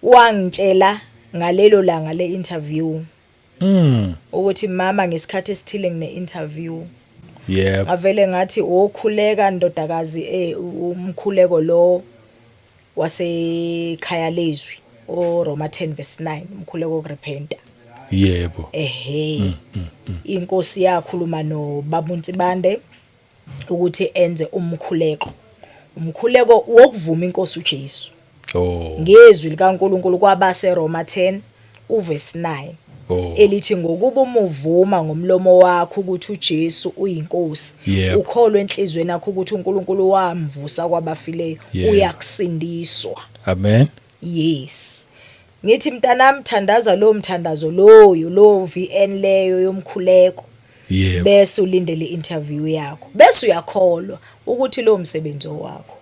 Wangitshela ngalelo langa le interview ukuthi, mama, ngesikhathi esithile ngine interview. Ngavele ngathi, wokhuleka ndodakazi, umkhuleko lo wasekhaya lezwi, oRoma 10 verse 9, umkhuleko wokurepenta. Ehe, inkosi yakhuluma nobaba uNsibande ukuthi enze umkhuleko, umkhuleko wokuvuma inkosi uJesu ngezwi likaNkuluNkulu kwabaseRoma 10 uverse 9, elithi ngokuba umuvuma ngomlomo wakho ukuthi uJesu uyinkosi, ukholwe enhliziyweni yakho ukuthi uNkulunkulu wamvusa kwabafileyo, uyakusindiswa. Amen. Yes, ngithi, mntanami, thandaza lo mthandazo loyo lo VN leyo yomkhuleko, bese ulindele i-interview yakho, bese uyakholwa ukuthi lo msebenzi owakho.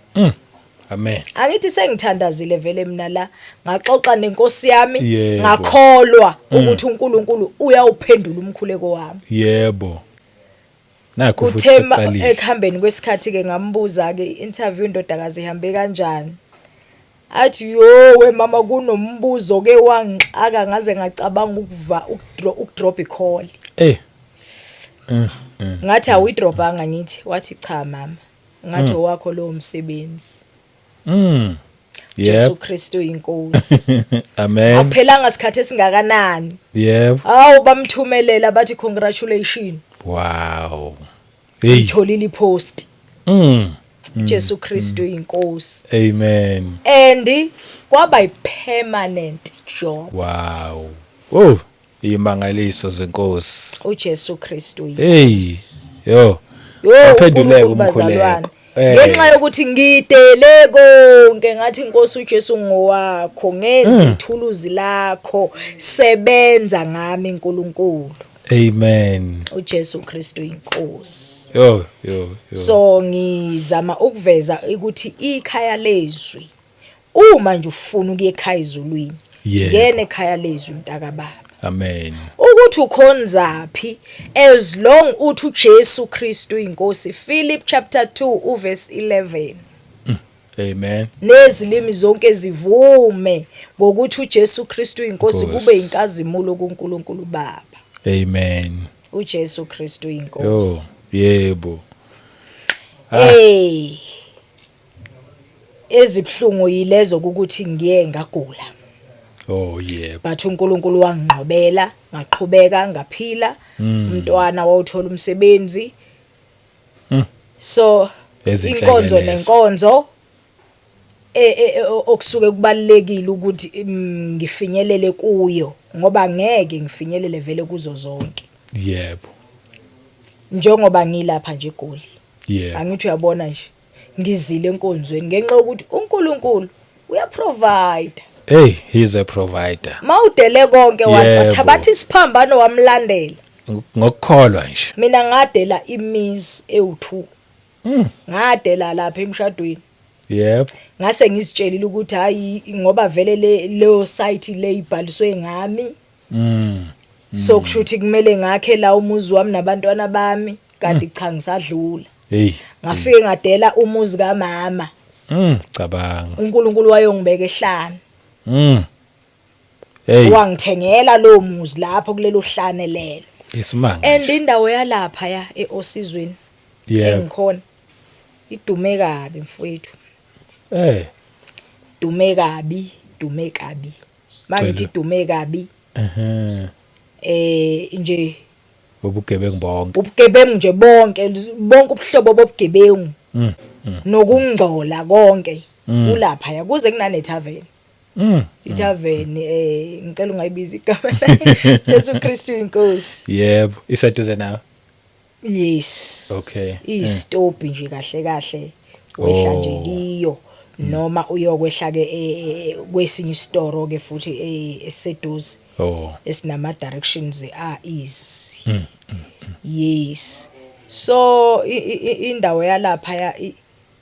Amen. Angithi sengithandazile vele mina la, ngaxoxa nenkosi yami, ngakholwa ukuthi uNkulunkulu uyawuphendula umkhuleko wami. Yebo. Nakho futhi Kuthe sekuqalile. Ekuhambeni kwesikhathi ke ngambuza ke, i-interview indodakazi ihambe kanjani? Athi yo we mama, kunombuzo ke wangixaka ngaze ngacabanga ukuva ukudrop icall. Ngathi awuyidropanga, ngithi wathi cha mama, ngathi owakho lowo msebenzi. Jesu Kristu inkosi. Amen. Aphelanga sikhathi esingakanani. Hawu, bamthumelela bathi congratulation. Wow, hey. Itholile ipost. Jesu Kristu inkosi. Amen. And kwaba ipermanent job. Wow, oh, imangaliso zenkosi. uJesu Kristu. Hey, yo. Yo. Waphenduleka uNkulunkulu, bazalwane. Umkhuleko. Eh. Ngenxa yokuthi ngidele konke, ngathi inkosi uJesu ngowakho, ngenza ithuluzi lakho, sebenza ngami uNkulunkulu. Amen. uJesu Kristu inkosi. Yo yo yo. So ngizama ukuveza ukuthi ikhaya lezwi, uma nje ufuna ukuya ekhaya ezulwini, ngene ekhaya lezwi, mntaka baba. Amen. Ukuthi ukhonzaphi, as long uthi uJesu Kristu inkosi, Philip chapter 2 uverse 11. Amen. Nezilimi zonke zivume ngokuthi uJesu Kristu inkosi, Nkosi. kube inkazimulo kuNkulunkulu Baba. Amen. uJesu Kristu Yo. inkosi. Yebo. Eh, ezibhlungu yilezo ukuthi ngiye ngagula. Oh yebo. But uNkulunkulu wangqobela, ngaqhubeka ngaphila, umntwana wawuthola umsebenzi. So Ezinhle inkonzo ke lezo. Nenkonzo okusuke kubalekile ukuthi ngifinyelele kuyo, ngoba ngeke ngifinyelele vele kuzo zonke. Njengoba ngilapha nje eGoli, angithi uyabona nje ngizile enkonzweni ngenxa yokuthi uNkulunkulu uyaprovide. Hey, he's a provider. Mawudele konke, wathabatha isiphambano wamlandela. Ngokukholwa nje. Mina ngadela imizi ewu2. Ngadela lapha emshadweni. Ngase ngizitshelile ukuthi hayi, ngoba vele le leyo site le ibhaliswe ngami, so kusho ukuthi kumele ngakhe la umuzi wami nabantwana bami, kanti cha, ngisadlula. Ngafike ngadela umuzi kamama. Cabanga. uNkulunkulu wayongibeka ehlane. Hey. Wangithengela lo muzi lapho kulelo hlane lelo. Isimanga. And Nje. indawo yalapha ya eOsizweni engikhona idume kabi, mfowethu. Dume kabi, dume kabi, mangithi dume kabi. Nje Ubugebengu bonke. Ubugebengu nje bonke, bonke ubuhlobo bobugebengu nokungcola konke kulapha ya, kuze kunane tavern. Itavern, ngicela ungayibiza igama layo. Jesu Kristu inkosi. Yebo, iseduze nawe. Yes. Istop nje kahle kahle, wehla nje kiyo noma uyokwehla ke kwesinye isitoro ke futhi esiseduze esinama directions a easy. Yes, so indawo yalapha ya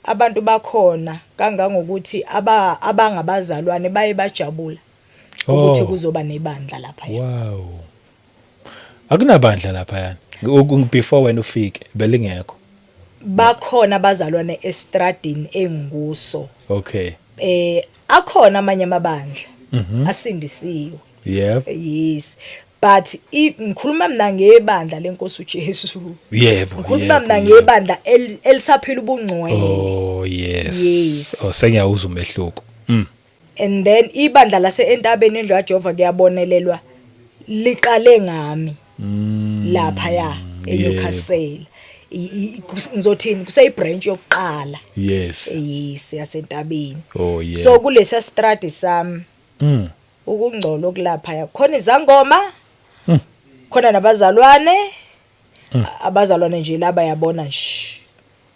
abantu bakhona kangangokuthi abangabazalwane baye bajabula ukuthi kuzoba nebandla lapha. Wow. Akunabandla lapha yani. Before wena ufike belingekho. Bakhona abazalwane estradini enguso. Akhona amanye amabandla asindisiwe. Yes, but ngikhuluma mina ngebandla lenkosi uJesu. Ngikhuluma mina ngebandla elisaphila ubungcwele. Oh yes. Yes. Oh, sengiyawuzwa umehluko. And then ibandla lase entabeni endlu kaJehova kuyabonelelwa, liqale ngami lapha ya eNewcastle. Ngizothini, kuseyi branch yokuqala. Yes, yasentabeni. So kulesa stradi sami, ukungcola okulapha khona, izangoma khona, nabazalwane, abazalwane nje laba yabona nje.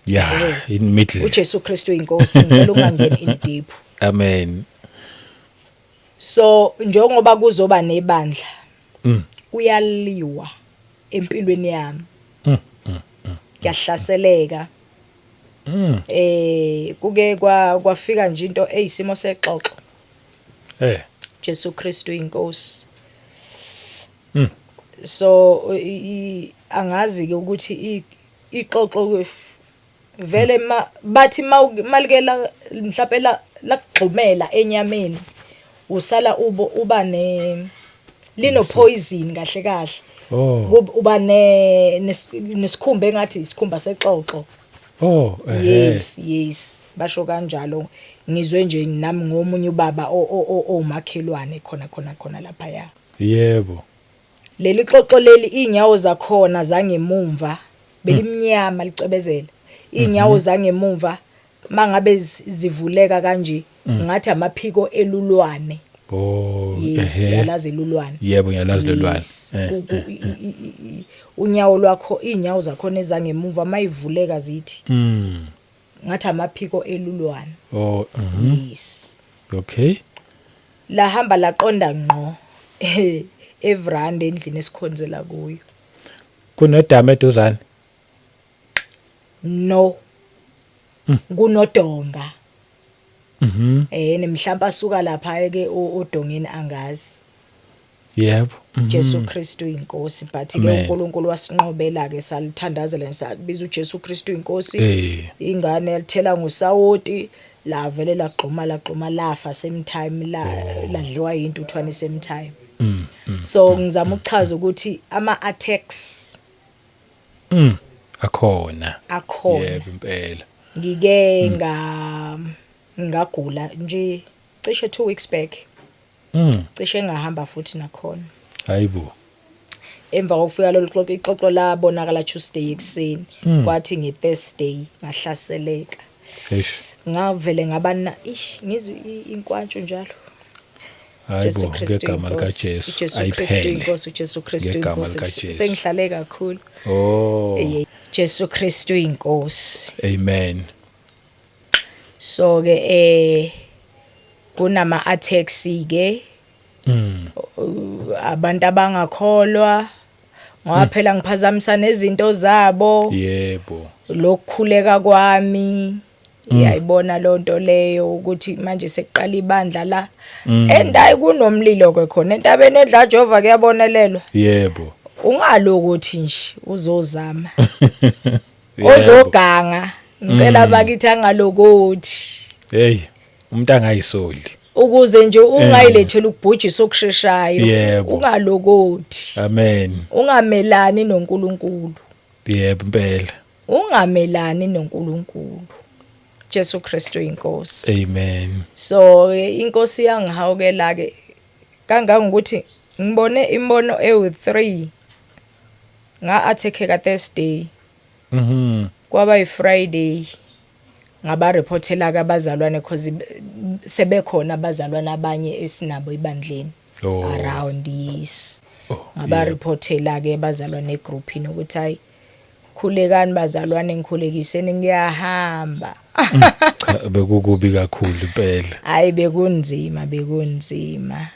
Yeah, in middle. uJesu Kristu inkosi, ngicela ungangeni in deep. Amen. So njengoba kuzoba nebandla, kuyaliwa empilweni yami. Kuyahlaseleka. Kuke kwafika nje into eyisimo sexoxo. Jesu Kristu inkosi. So angazi ke ukuthi ixoxo vele ma bathi malikela mhlawumbe la Lakugxumela enyameni, usala ubo uba ne lino poison kahle kahle. Uba ne nesikhumba engathi isikhumba sexoxo. Oh, ehhe. Yes, basho kanjalo. Ngizwe nje nami ngomunye ubaba owumakhelwane khona khona khona lapha ya. Leli xoxo leli, inyawo zakhona zangemumva belimnyama licwebezela. Inyawo zangemumva mangabe zivuleka kanje, ngathi amaphiko elulwane. Yes, uyalazi elulwane? Yebo, ngiyalazi lolwane. Yes. Unyawo lwakho, inyawo zakhona ezangemumva mayivuleka zithi ngathi amaphiko elulwane. Yes. Lahamba laqonda ngqo everanda endlini esikhonzela kuyo. Kunedama eduzane? No, kunodonga. Nemhlampa asuka lapha ke odongeni, angazi. Jesu Kristu inkosi, but ke Amen. uNkulunkulu wasinqobela ke. Salithandazela nje, sabiza uJesu Kristu inkosi. Ingane yalithela ngosawoti, la vele lagxuma lagxuma, lafa same time, la ladliwa intuthwane same time. So ngizama ukuchaza ukuthi ama attacks Akhona. Akhona. Yebo, impela. Ngike ngagula nje cishe 2 weeks back. Cishe ngahamba futhi nakhona. Hayibo. Emva kokufika lolu xoxo, ixoxo labonakala Tuesday ekuseni, kwathi nge-Thursday ngahlaseleka. Eish. Ngavele ngaba na, ish, ngizwe inkwantshu njalo. Jesu Hayibo, Kristu ngegama inkosi, likaJesu. uJesu Kristu Ayiphele. inkosi, uJesu Kristu Ngegama inkosi. likaJesu. Sengihlale kakhulu. Jesu Kristu inkosi. Amen. So ke kunama attacks ke. Abantu abangakholwa, ngoba phela ngiphazamisa nezinto zabo. Lokukhuleka kwami, uyayibona lonto leyo, ukuthi manje sekuqala ibandla la endayi kunomlilo ke khona entabeni edla Jehova kuyabonelelwa. Ungalokuthi nje uzozama. Ozoganga, ngicela bakithi angalokuthi. Hey, umuntu angayisoli. Ukuze nje ungayilethela ukubhujisa okusheshayo. Ungalokothi. Amen. Ungamelani noNkulunkulu. Yebo, impela. Ungamelani noNkulunkulu. Jesu Kristu inkosi. Amen. So inkosi yangihawukela ke kangangokuthi ngibone imbono ewu3. Nga attack ka Thursday. Kwaba yiFriday, ngaba reportela ke abazalwane, cause sebekhona abazalwane abanye esinabo ebandleni around, yes. Ngaba reportela ke abazalwane egroupini ukuthi hayi, khulekani bazalwane, ngikhulekiseni, ngiyahamba. Cha, bekukubi kakhulu impela. Hayi, bekunzima, bekunzima.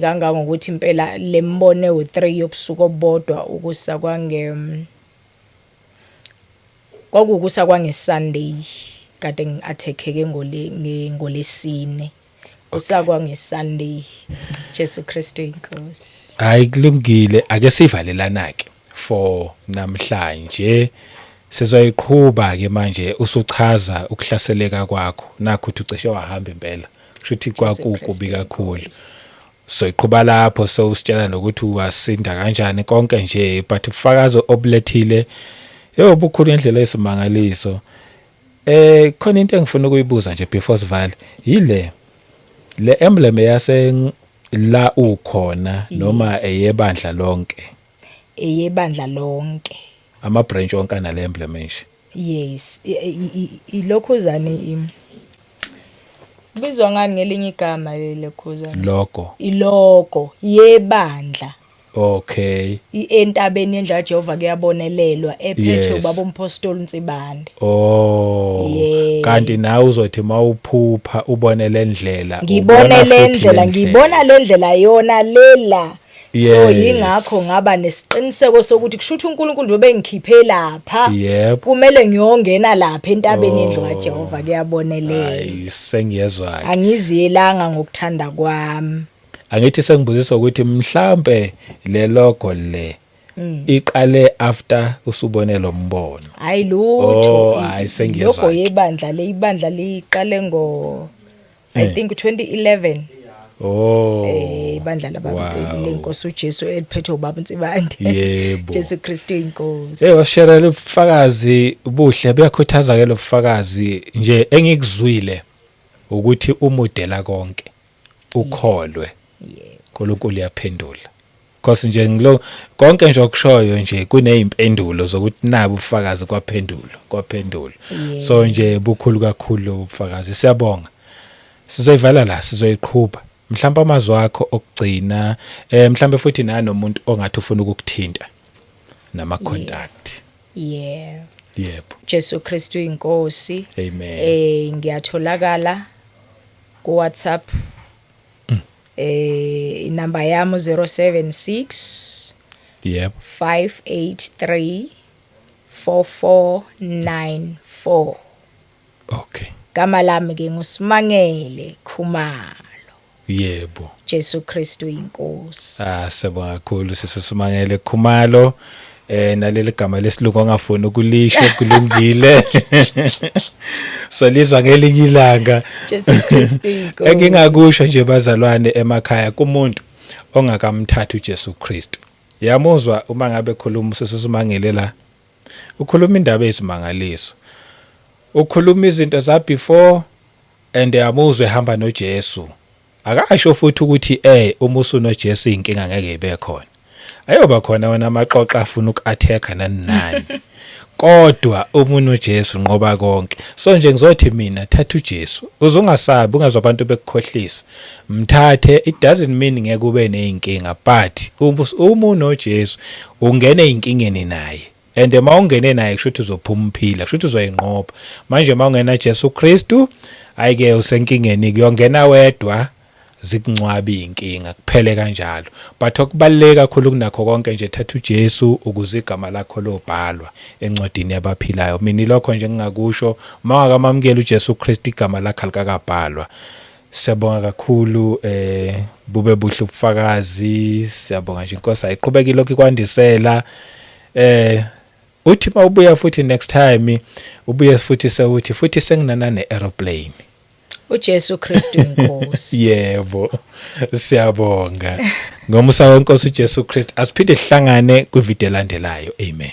Kangangokuthi impela lembone u3 yobusuku obodwa, ukusa kwange kwakukusa kwange Sunday, kade ngiattackeke ngolesine, kusa kwange Sunday. Jesu Kristu inkosi. Hayi, kulungile, ake sivalelana ke for namhlanje. Sizoyiqhuba ke manje usuchaza ukuhlaseleka kwakho, nakho uthi ucishe wahamba impela, kusho ukuthi kwakukubi kakhulu. So iqhuba lapho, so usitshela nokuthi wasinda kanjani konke nje, but ubufakazi obulethile yebo bukhulu indlela esimangaliso. Khona into engifuna ukuyibuza nje before sivale, yile le emblem yase la ukhona noma eyebandla lonke? Eyebandla lonke. Ama branch onke anale emblem nje? Yes, ilokhuzane bizwa ngani ngelinye igama lelokhuzane? Logo. Ilogo yebandla. Entabeni yendlu kaJehova kuyabonelelwa, ephethwe ubaba umpostoli Nsibande. Yeah. Kanti nawe uzothi mawuphupha ubone le ndlela? Ngibone ubona le futhi ndlela, ngibona le ndlela yona lela. So yingakho ngaba nesiqiniseko sokuthi kusho ukuthi uNkulunkulu njengoba engikhiphe lapha, kumele ngiyongena lapha entabeni yendlu kaJehova kuyabonelela. Hayi, sengiyezwa ke. Angiziyelanga ngokuthanda kwami. Angithi sengibuzisa ukuthi mhlambe le logo le. Iqale after usubone lo mbono. Hayi lutho. Oh, hayi, sengiyezwa Logo ke. yebandla le, ibandla liqale ngo, I think, 2011. Ibandla lababa lenkosi uJesu eliphethwe ubaba uNsibande. Jesu Kristu inkosi. Hey, washarela ubufakazi buhle, buyakhuthaza ke lobufakazi. Nje engikuzwile ukuthi umudela konke ukholwe, uNkulunkulu uyaphendula, because nje ngilo konke nje okushoyo nje kunezimpendulo zokuthi nabo ubufakazi kwaphendulwa, kwaphendulwa. So nje bukhulu kakhulu ubufakazi, siyabonga. Sizoyivala la, sizoyiqhuba mhlawumbe amazwi akho okugcina, mhlawumbe futhi nanomuntu ongathi ufuna ukukuthinta nama contact. Yebo. Jesu Kristu inkosi. Amen. Ngiyatholakala ku WhatsApp. Inamba yami 076 583 4494. Gama lami ke nguSimangele Khumalo. Jesu Kristu inkosi. Ah, siyabonga kakhulu sisiSimangele Khumalo. Naleli gama lesilungu ongafuni ukulisho, kulungile. So lizwa ngelinye ilanga. Jesu Kristu inkosi. Engingakusho nje bazalwane emakhaya, kumuntu ongakamthatha uJesu Kristu. Yamuzwa uma ngabe khuluma sisiSimangele la. Ukhuluma indaba ezimangaliso. Ukhuluma izinto za before and yamuzwe ehamba noJesu. Akasho futhi ukuthi uma usunoJesu inkinga ngeke ibe khona. Ayoba khona wona amaxoxa afuna uku-attack nani nani. Kodwa uma unoJesu nqoba konke. So nje ngizothi mina thatha uJesu. Uzungasabi, ungazwa abantu bekukhohlisa. Mthathe, it doesn't mean ngeke ube nezinkinga, but uma unoJesu ungene ezinkingeni naye. And uma ungene naye kusho ukuthi uzophuma uphila, kusho ukuthi uzoyinqoba. Manje uma ungena Jesu Kristu, ayike usenkingeni, kuyongena wedwa zikungcwabi inkinga kuphele kanjalo. But okubaluleke kakhulu kunakho konke nje, thatha uJesu ukuze igama lakho lobhalwa encwadini yabaphilayo. Mina lokho nje ngingakusho, uma ungakamamukeli uJesu Kristu igama lakho alikakabhalwa. Siyabonga kakhulu, bube buhle ubufakazi. Siyabonga nje, inkosi ayiqhubeke lokhu ikwandisela. Uthi mawubuya futhi next time, ubuye futhi sewuthi futhi senginana ne-aeroplane. uJesu Kristu inkosi. Yebo, siyabonga. Ngomusa wenkosi uJesu Kristu, asiphinde sihlangane kwivideo elandelayo. Amen.